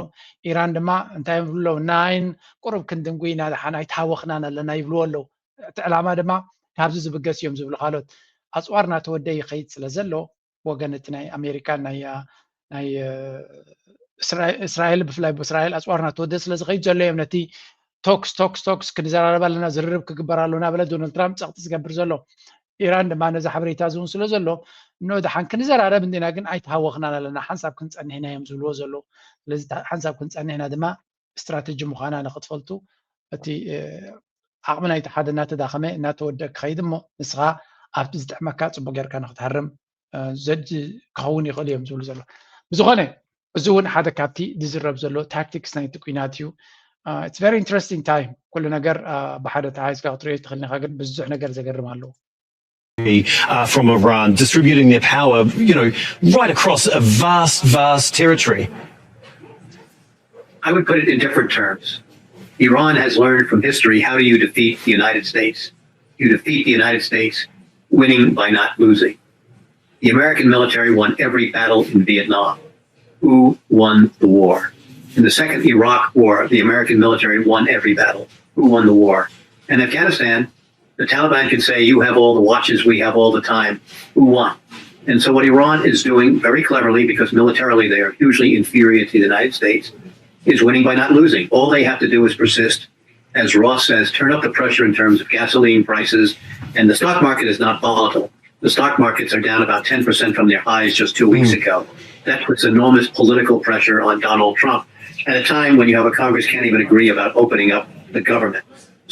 ኢራን ድማ እንታይ ይብሉ ኣለዉ? ናይን ቁሩብ ክንድንጉ ኢና፣ ደሓን ኣይተሃወኽናን ኣለና ይብልዎ ኣለዉ። እቲ ዕላማ ድማ ካብዚ ዝብገስ እዮም ዝብሉ ካልኦት። ኣፅዋር እናተወደ ይኸይድ ስለ ዘሎ ወገን እቲ ናይ ኣሜሪካ ናይ ናይ እስራኤል ብፍላይ ብእስራኤል ኣፅዋር እናተወደ ስለ ዝኸይድ ዘሎ እዮም ነቲ ቶክስ ቶክስ ቶክስ ክንዘራረብ ኣለና ዝርርብ ክግበር ኣሎ እናበለ ዶናልድ ትራምፕ ፀቕጢ ዝገብር ዘሎ። ኢራን ድማ ነዚ ሓበሬታ ዝውን ስለ ዘሎ ኖ ደሓን ክንዘራረብ እንዲና ግን ኣይተሃወኽናን ኣለና ሓንሳብ ክንፀንሕና እዮም ዝብልዎ ዘለዉ። ስለዚ ሓንሳብ ክንፀንሕና ድማ ስትራተጂ ምዃና ንክትፈልጡ እቲ ዓቕሚ ናይቲ ሓደ እናተዳኸመ እናተወደ ክኸይድ እሞ ንስኻ ኣብቲ ዝጥዕመካ ፅቡቅ ጌርካ ንክትሃርም ዘድ ክኸውን ይኽእል እዮም ዝብሉ ዘሎ። ብዝኾነ እዚ እውን ሓደ ካብቲ ዝዝረብ ዘሎ ታክቲክስ ናይቲ ኲናት እዩ። It's very interesting time። ኩሉ ነገር ብሓደ ተሓይዝካ ክትሪኦ ትኽእል ኢኻ፣ ግን ብዙሕ ነገር ዘገርም ኣለዎ። uh, from Iran, distributing their power, you know, right across a vast, vast territory. I would put it in different terms. Iran has learned from history how do you defeat the United States? You defeat the United States winning by not losing. The American military won every battle in Vietnam. Who won the war? In the second Iraq war, the American military won every battle. Who won the war? In Afghanistan, the Taliban can say, you have all the watches, we have all the time. Who won? And so, what Iran is doing very cleverly, because militarily they are hugely inferior to the United States, is winning by not losing. All they have to do is persist. As Ross says, turn up the pressure in terms of gasoline prices, and the stock market is not volatile. The stock markets are down about ten percent from their highs just two weeks ago. That puts enormous political pressure on Donald Trump at a time when you have a Congress can't even agree about opening up the government.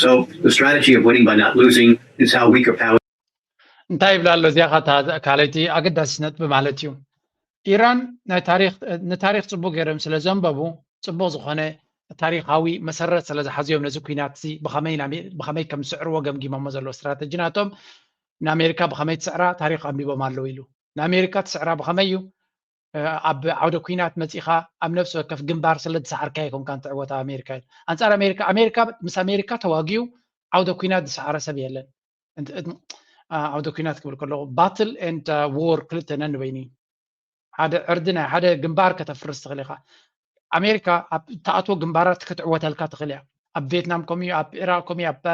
So the strategy of winning by not losing is how weaker powers. እንታይ ይብላ ኣሎ እዚኣ ካልኣይቲ ኣገዳሲት ነጥቢ ማለት እዩ። ኢራን ናይ ታሪክ ንታሪክ ፅቡቅ ገይሮም ስለ ዘንበቡ ፅቡቅ ዝኮነ ታሪካዊ መሰረት ስለ ዝሓዝዮም ነዚ ኩናት እዚ ብከመይ ከም ዝስዕርዎ ገምጊሞሞ ዘለዎ ስትራተጂ ናቶም ንኣሜሪካ ብከመይ ትስዕራ ታሪክ ኣንቢቦም ኣለዉ ኢሉ። ንኣሜሪካ ትስዕራ ብከመይ እዩ? ኣብ ዓውደ ኩናት መፂኻ ኣብ ነፍሲ ወከፍ ግንባር ስለ ዝሰዓርካ ይኮንካ እንትዕወት ኣሜሪካ እዩ። ኣንፃር ኣሜሪካ ኣሜሪካ ምስ ኣሜሪካ ተዋጊኡ ዓውደ ኩናት ዝሰዓረ ሰብ የለን። ዓውደ ኩናት ክብል ከለኩ battle and war ክልተ ነንበይኑ ሓደ ዕርዲ ናይ ሓደ ግንባር ከተፍርስ ትኽእል ኢኻ። ኣሜሪካ ኣብ ተኣትዎ ግንባራት ክትዕወተልካ ትኽእል እያ። ኣብ ቪየትናም ከምኡ ኣብ ኢራቅ ከምኡ ኣብ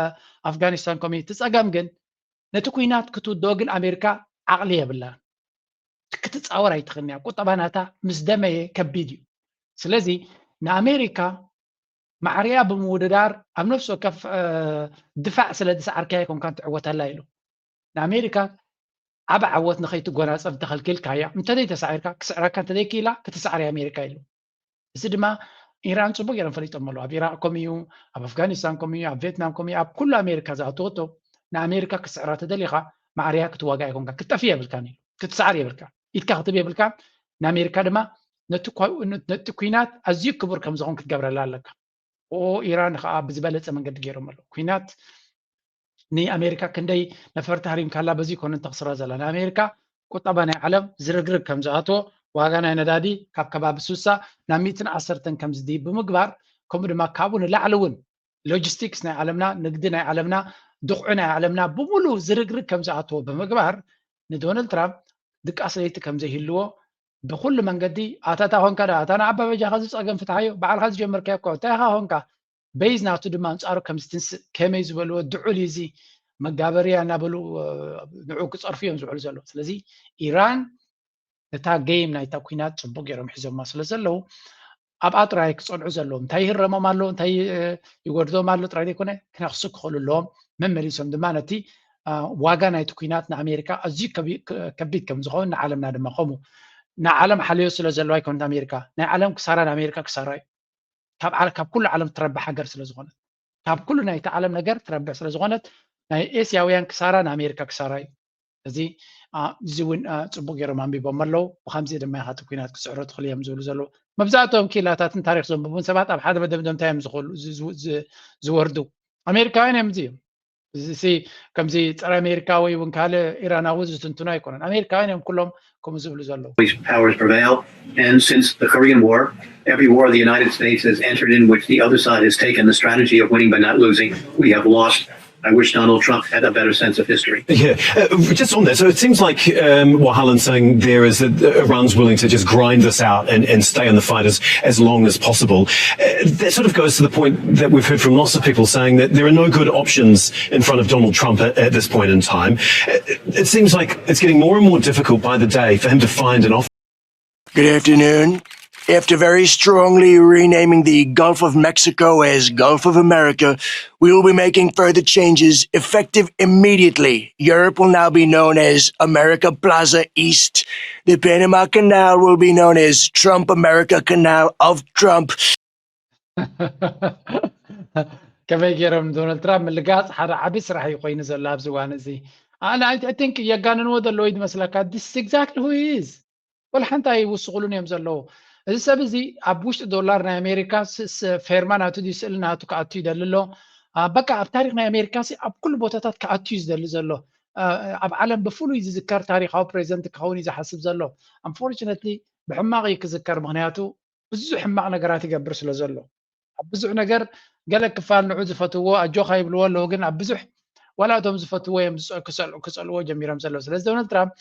ኣፍጋኒስታን ከምኡ እቲ ፀገም ግን ነቲ ኩናት ክትውድኦ ግን ኣሜሪካ ዓቕሊ የብላን። ክትፃወር ኣይትኽእልን እያ። ቁጠባ ናታ ምስ ደመየ ከቢድ እዩ። ስለዚ ንኣሜሪካ ማዕርያ ብምውድዳር ኣብ ነፍሲ ወከፍ ድፋዕ ስለ ዝሰዓርካያ ኣይኮንካን ትዕወተላ ኢሉ። ንኣሜሪካ ዓብ ዓወት ንኸይትጎናፀፍ እንተኸልኪልካያ እንተዘይተሳዒርካ ክስዕረካ እንተዘይክኢላ ክትሰዓር እያ ኣሜሪካ ኢሉ። እዚ ድማ ኢራን ፅቡቅ ገይሮም ፈሊጦም ኣለዉ። ኣብ ኢራቅ ከምኡ እዩ፣ ኣብ ኣፍጋኒስታን ከምኡ እዩ፣ ኣብ ቪየትናም ከምኡ እዩ፣ ኣብ ኩሉ ኣሜሪካ ዝኣተወቶ ንኣሜሪካ ክትስዕራ ተደሊኻ ማዕርያ ክትዋጋ ኣይኮንካ ክትጠፊ የብልካን እዩ ክትሰዓር የብልካ ኢድካ ክትብ የብልካ። ንኣሜሪካ ድማ ነቲ ኩናት ኣዝዩ ክቡር ከም ዝኾን ክትገብረላ ኣለካ። ኢራን ከዓ ብዝበለፀ መንገዲ ገይሮም ኣለዉ። ኩናት ንኣሜሪካ ክንደይ ነፈርቲ ሃሪምካላ በዚ ይኮነ ተኽስራ ዘላ ንኣሜሪካ ቁጠባ ናይ ዓለም ዝርግርግ ከም ዝኣትዎ ዋጋ ናይ ነዳዲ ካብ ከባቢ ሱሳ ናብ ሚእትን ዓሰርተን ከም ዝድይብ ብምግባር ከምኡ ድማ ካብኡ ንላዕሊ እውን ሎጂስቲክስ ናይ ዓለምና ንግዲ ናይ ዓለምና ድቑዕ ናይ ዓለምና ብምሉእ ዝርግርግ ከም ዝኣትዎ ብምግባር ንዶናልድ ትራምፕ ድቃስ ለይቲ ከም ዘይህልዎ ብኩሉ መንገዲ ኣታ እታ ኮንካ ዳ ኣታ ንዓባ በጃኻ እዚ ፀገም ፍትሓዮ ባዕልካ ዝጀመርካዮ እኮ እንታይ ኢኻ ኮንካ በይዝ ናቱ ድማ ኣንፃሩ ከም ዝትንስእ ከመይ ዝበልዎ ድዑል እዩ እዚ መጋበርያ እናበሉ ንዑ ክፀርፉ እዮም ዝውዕሉ ዘለዉ። ስለዚ ኢራን ነታ ጌም ናይታ ኩናት ፅቡቅ ገይሮም ሒዞማ ስለ ዘለዉ ኣብኣ ጥራይ ክፀንዑ ዘለዎም እንታይ ይህረሞም ኣሎ እንታይ ይጎድዞም ኣሎ ጥራይ ዘይኮነ ክነኽሱ ክኽእሉ ኣለዎም። መመሊሶም ድማ ነቲ ዋጋ ናይቲ ኩናት ንኣሜሪካ ኣዝዩ ከቢድ ከም ዝኸውን ንዓለምና ድማ ከምኡ ንዓለም ሓልዮ ስለ ዘለዋ ኣይኮነት ኣሜሪካ ናይ ዓለም ክሳራ ንኣሜሪካ ክሳራ እዩ። ካብ ዓለ- ካብ ኩሉ ዓለም ትረብሕ ሃገር ስለ ዝኾነት ካብ ኩሉ ናይቲ ዓለም ነገር ትረብሕ ስለ ዝኾነት ናይ ኤስያውያን ክሳራ ንኣሜሪካ ክሳራ እዩ። እዚ አ፣ እዚ እውን አ፣ ፅቡቅ ገይሮም ኣንቢቦም ኣለዉ። ብከምዚ ድማ ኢኻ እቲ ኩናት ክስዕሮ ትኽእል እዮም ዝብሉ ዘለዉ። መብዛሕትኦም ኪላታትን ታሪክ ዘንብቡን ሰባት ኣብ ሓደ መደምደምታ እዮም ዝኽእሉ- ዝ- ዝ- ዝ- ዝወርዱ ኣሜሪካውያን እዮም እዚ እዮም። እዚ ሲ ከምዚ ፀረ ኣሜሪካ ወይ እውን ካልእ ኢራናዊ ዝትንትኑ ኣይኮነን። ኣሜሪካውያን እዮም ኩሎም ከምኡ ዝብሉ ዘለዉ። These powers prevail, and since the Korean War, every war the United States has entered in which the other side has taken the strategy of winning but not losing, we have lost I wish Donald Trump had a better sense of history. Yeah, uh, just on that. So it seems like um, what Alan's saying there is that uh, Iran's willing to just grind this out and, and stay in the fight as, as long as possible. Uh, that sort of goes to the point that we've heard from lots of people saying that there are no good options in front of Donald Trump at, at this point in time. Uh, it seems like it's getting more and more difficult by the day for him to find an offer. Good afternoon. After very strongly renaming the Gulf of Mexico as Gulf of America, we will be making further changes effective immediately. Europe will now be known as America Plaza East. The Panama Canal will be known as Trump America Canal of Trump. ከመይ ገይሮም ዶናልድ ትራምፕ ምልጋፅ ሓደ ዓቢ ስራሕ እዩ ኮይኑ ዘሎ ኣብዚ እዋን እዚ። ኣነ I think የጋንንዎ ዘለዉ እዩ ዝመስለካ። This is exactly who he is። ወላ ሓንቲ ኣይውስኹሉን እዮም ዘለዉ። እዚ ሰብ እዚ ኣብ ውሽጢ ዶላር ናይ ኣሜሪካ ስ- ስ- ፌርማ ናቱ ድዩ ስእሊ ናቱ ክኣቱ ይደሊ ኣሎ። ኣ፣ በቃ ኣብ ታሪክ ናይ ኣሜሪካ ሲ ኣብ ኩሉ ቦታታት ክኣቱ እዩ ዝደሊ ዘሎ። ኣ፣ ኣብ ዓለም ብፍሉይ ዝዝከር ታሪካዊ ፕሬዚደንት ክኸውን እዩ ዝሓስብ ዘሎ። Unfortunately ብሕማቕ እዩ ክዝከር፣ ምክንያቱ ብዙሕ ሕማቕ ነገራት ይገብር ስለ ዘሎ ኣብ ብዙሕ ነገር ገለ ክፋል ንዑ ዝፈትዎ ኣጆኻ ይብልዎ ኣለዉ፣ ግን ኣብ ብዙሕ ዋላ እቶም ዝፈትዎ እዮም ዝጸ- ክጸልኡ ክጸልዎ ጀሚሮም ዘለዉ። ስለዚ ዶናልድ ትራምፕ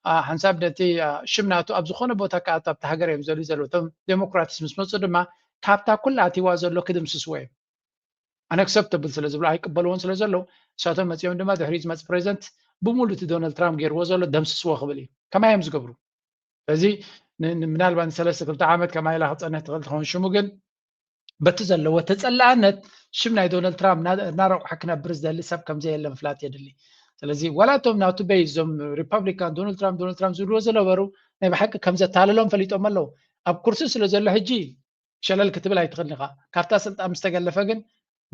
ኣ፣ ሓንሳብ ነቲ ኣ፣ ሽም ናቱ ኣብ ዝኾነ ቦታ ክኣቱ ኣብቲ ሃገር እዮም ዘልዩ ዘለዉ። እቶም ዴሞክራትስ ምስ መጹ ድማ ካብታ ኩላ ኣትይዋ ዘሎ ክድምስስዎ እዮም። Unacceptable ስለ ዝብሉ ኣይቅበልዎን ስለ ዘለዉ ንሳቶም መጺኦም ድማ ድሕሪ ዝመጽእ ፕሬዚደንት ብሙሉ እቲ ዶናልድ ትራምፕ ገይርዎ ዘሎ ደምስስዎ ክብል እዩ። ከማይ እዮም ዝገብሩ። ስለዚ ን- ን- ምናልባት ንሰለስተ ክልተ ዓመት ከማይ ኢላ ክጸንሕ ትኽእል ትኸውን። ሽሙ ግን በቲ ዘለዎ ተጸላእነት ሽም ናይ ዶናልድ ትራምፕ እና- እናረቑሐ ክነብር ዝደሊ ሰብ ከም ዘየለ ምፍላጥ የድሊ። ስለዚ ዋላ እቶም ናቱ ቤዝ እዞም ሪፐብሊካን ዶናልድ ትራምፕ ዶናልድ ትራምፕ ዝብልዎ ዝነበሩ ናይ ብሓቂ ከም ዘታለሎም ፈሊጦም ኣለዉ። ኣብ ኩርሲ ስለ ዘሎ ሕጂ ሸለል ክትብል ኣይትኽእልን ኢኻ። ካብታ ስልጣን ምስ ተገለፈ ግን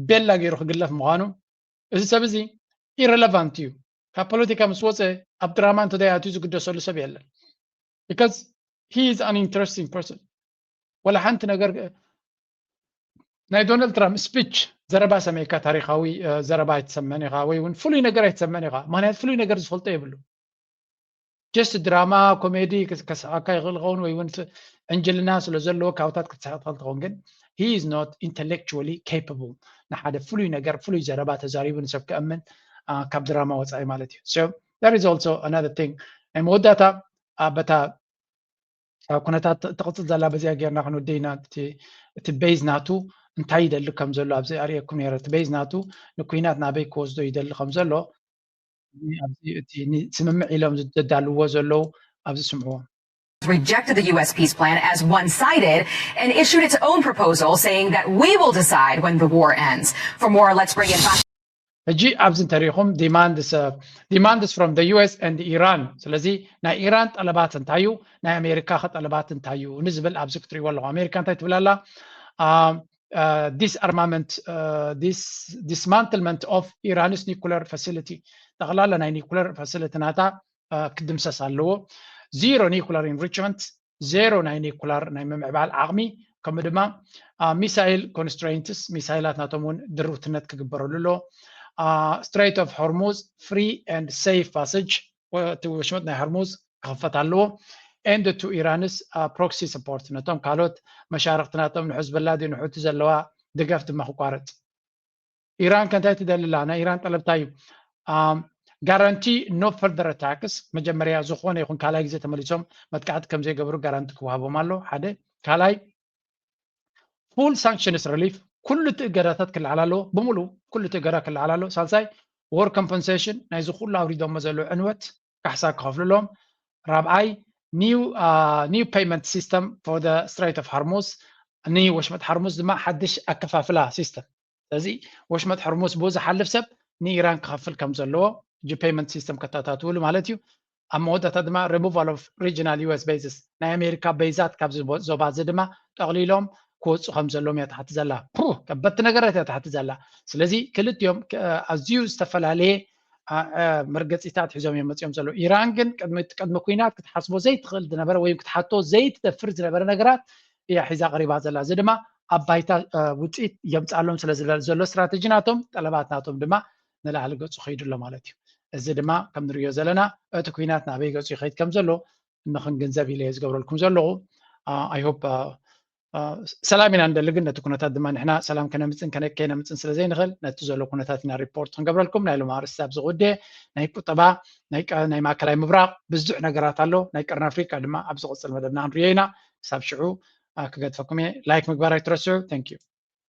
ቤላ ገይሩ ክግለፍ ምዃኑ እዚ ሰብ እዚ ኢረለቫንት እዩ። ካብ ፖለቲካ ምስ ወፀ ኣብ ድራማ እንተደይ ኣትዩ ዝግደሰሉ ሰብ የለን። Because he is an interesting person። ወላ ሓንቲ ነገር ናይ ዶናልድ ትራምፕ ስፒች ዘረባ ሰመይካ ታሪካዊ እ፣ ዘረባ ኣይትሰመን ኢኻ ወይ እውን ፍሉይ ነገር ኣይትሰመን ኢኻ። ምክንያቱ ፍሉይ ነገር ዝፈልጦ የብሉ። Just ድራማ ኮሜዲ ክስ- ከስሓካ ይኽእል ይኸውን ወይ እውን ስ- ዕንጅልና ስለ ዘለዎ ካብታት ክትስሕቅ ትኽእል ትኸውን፣ ግን he is not intellectually capable ንሓደ ፍሉይ ነገር ፍሉይ ዘረባ ተዛሪቡ ንሰብ ከእምን ኣ፣ ካብ ድራማ ወፃኢ ማለት እዩ። So that is also another thing። ናይ መወዳእታ ኣ፣ በታ ኣ፣ ኩነታት ትቕፅል ዘላ በዚኣ ጌርና ክንውድእ ኢና። እቲ- እቲ ቤዝ ናቱ እንታይ ይደሊ ከም ዘሎ ኣብዚ ኣርእየኩም ነረ። እቲ ቤዝ ናቱ ንኩናት ናበይ ክወስዶ ይደሊ ከም ዘሎ ኣብዚ እቲ ኒ- ስምምዕ ኢሎም ዘዳልዎ ዘለዉ ኣብዚ ስምዕዎም። rejected the U S peace plan as one sided and issued its own proposal saying that we will decide when the war ends. For more, let's bring in ሕጂ ኣብዚ እንተሪኢኹም demands demands from the U S and Iran። ስለዚ ናይ ኢራን ጠለባት እንታይ እዩ፣ ናይ ኣሜሪካ ከ ጠለባት እንታይ እዩ ንዝብል ኣብዚ ክትሪእዎ ኣለኹ። ኣሜሪካ እንታይ ትብል ኣላ? ዲስኣርማመንት፣ dismantlement of Iran's nuclear facility፣ ጠቕላላ ናይ ኒኩለር ፋሲሊቲ ናታ እ፣ ክድምሰስ ኣለዎ። ዚሮ ኒኩላር ኢንሪችመንት፣ ዜሮ ናይ ኒኩላር ናይ ምምዕባል ዓቕሚ፣ ከምኡ ድማ ሚሳይል ኮንስትሬንትስ፣ ሚሳይላት ናቶም እውን ድርብትነት ክግበረሉ ኣሎ። ስትሬት ኦፍ ሆርሙዝ ፍሪ ኤንድ ሴፍ ፓሰጅ፣ እቲ ወሽመጥ ናይ ሆርሙዝ ክኽፈት ኣለዎ። And to Iran's proxy support፣ ነቶም ካልኦት መሻርክቲ ናቶም ንሕዝበላ ድዩ ንሑቲ ዘለዋ ድጋፍ ድማ ክቋረፅ። ኢራን ከ እንታይ ትደሊ ኣላ? ናይ ኢራን ጠለብ እንታይ እዩ? Guarantee no further attacks። መጀመርያ ዝኾነ ይኹን ካልኣይ ግዜ ተመሊሶም መጥቃዕቲ ከም ዘይገብሩ ጋራንቲ ክወሃቦም ኣሎ። ሓደ። ካልኣይ፣ full sanctions relief፣ ኩሉ እቲ እገዳታት ክለዓል ኣለዎ፣ ብምሉኡ ኩሉ እቲ እገዳ ክለዓል ኣለዎ። ሳልሳይ፣ war compensation፣ ናይዚ ኩሉ ኣውሪዶሞ ዘለዉ ዕንወት ካሕሳ ክኸፍልሎም። ራብዓይ፣ new payment system for the Strait of Hormuz፣ ንወሽመጥ ሓርሙዝ ድማ ሓድሽ ኣከፋፍላ ሲስተም። ስለዚ ወሽመጥ ሕርሙዝ ብኡ ዝሓልፍ ሰብ ንኢራን ክኸፍል ከም ዘለዎ፣ ሕጂ ፔይመንት ሲስተም ከታታትውሉ ማለት እዩ። ኣብ መወዳእታ ድማ removal of regional U S bases፣ ናይ ኣሜሪካ ቤዛት ካብዚ ዞባ እዚ ድማ ጠቕሊሎም ክወፁ ከም ዘለዎም እያ ትሓቲ ዘላ። ፑ፣ ከበድቲ ነገራት እያ ትሓቲ ዘላ። ስለዚ ክልቲኦም ኣዝዩ ዝተፈላለየ መርገፂታት ሒዞም እዮም መፂኦም ዘለዉ። ኢራን ግን ቅድሚ ቅድሚ ኩናት ክትሓስቦ ዘይትኽእል ዝነበረ ወይ ክትሓቶ ዘይትደፍር ዝነበረ ነገራት እያ ሒዛ ቀሪባ ዘላ። እዚ ድማ ኣብ ባይታ ውፅኢት የምፅኣሎም ስለ ዝለ ዘሎ ስትራተጂ ናቶም፣ ጠለባት ናቶም ድማ ንላዕሊ ገፁ ከይዱ ኣሎ ማለት እዩ። እዚ ድማ ከም ንሪኦ ዘለና እቲ ኩናት ናበይ ገፁ ይኸይድ ከም ዘሎ ንክንግንዘብ ኢለ እየ ዝገብረልኩም ዘለኹ። I hope ሰላም ኢና ንደሊ፣ ግን ነቲ ኩነታት ድማ ንሕና ሰላም ከነምፅን ከነ- ከይነምፅን ስለ ዘይንኽእል ነቲ ዘሎ ኩነታት ኢና ሪፖርት ክንገብረልኩም። ናይ ሎም ኣርእስቲ ኣብ ዝቕውዴ ናይ ቁጠባ ናይ ቀ- ናይ ማእከላይ ምብራቕ ብዙሕ ነገራት ኣሎ። ናይ ቀርኒ ኣፍሪቃ ድማ ኣብ ዝቕፅል መደብና ክንሪኦ ኢና። ክሳብ ሽዑ ክገድፈኩም እየ። ላይክ ምግባር ኣይትረስዑ። Thank you።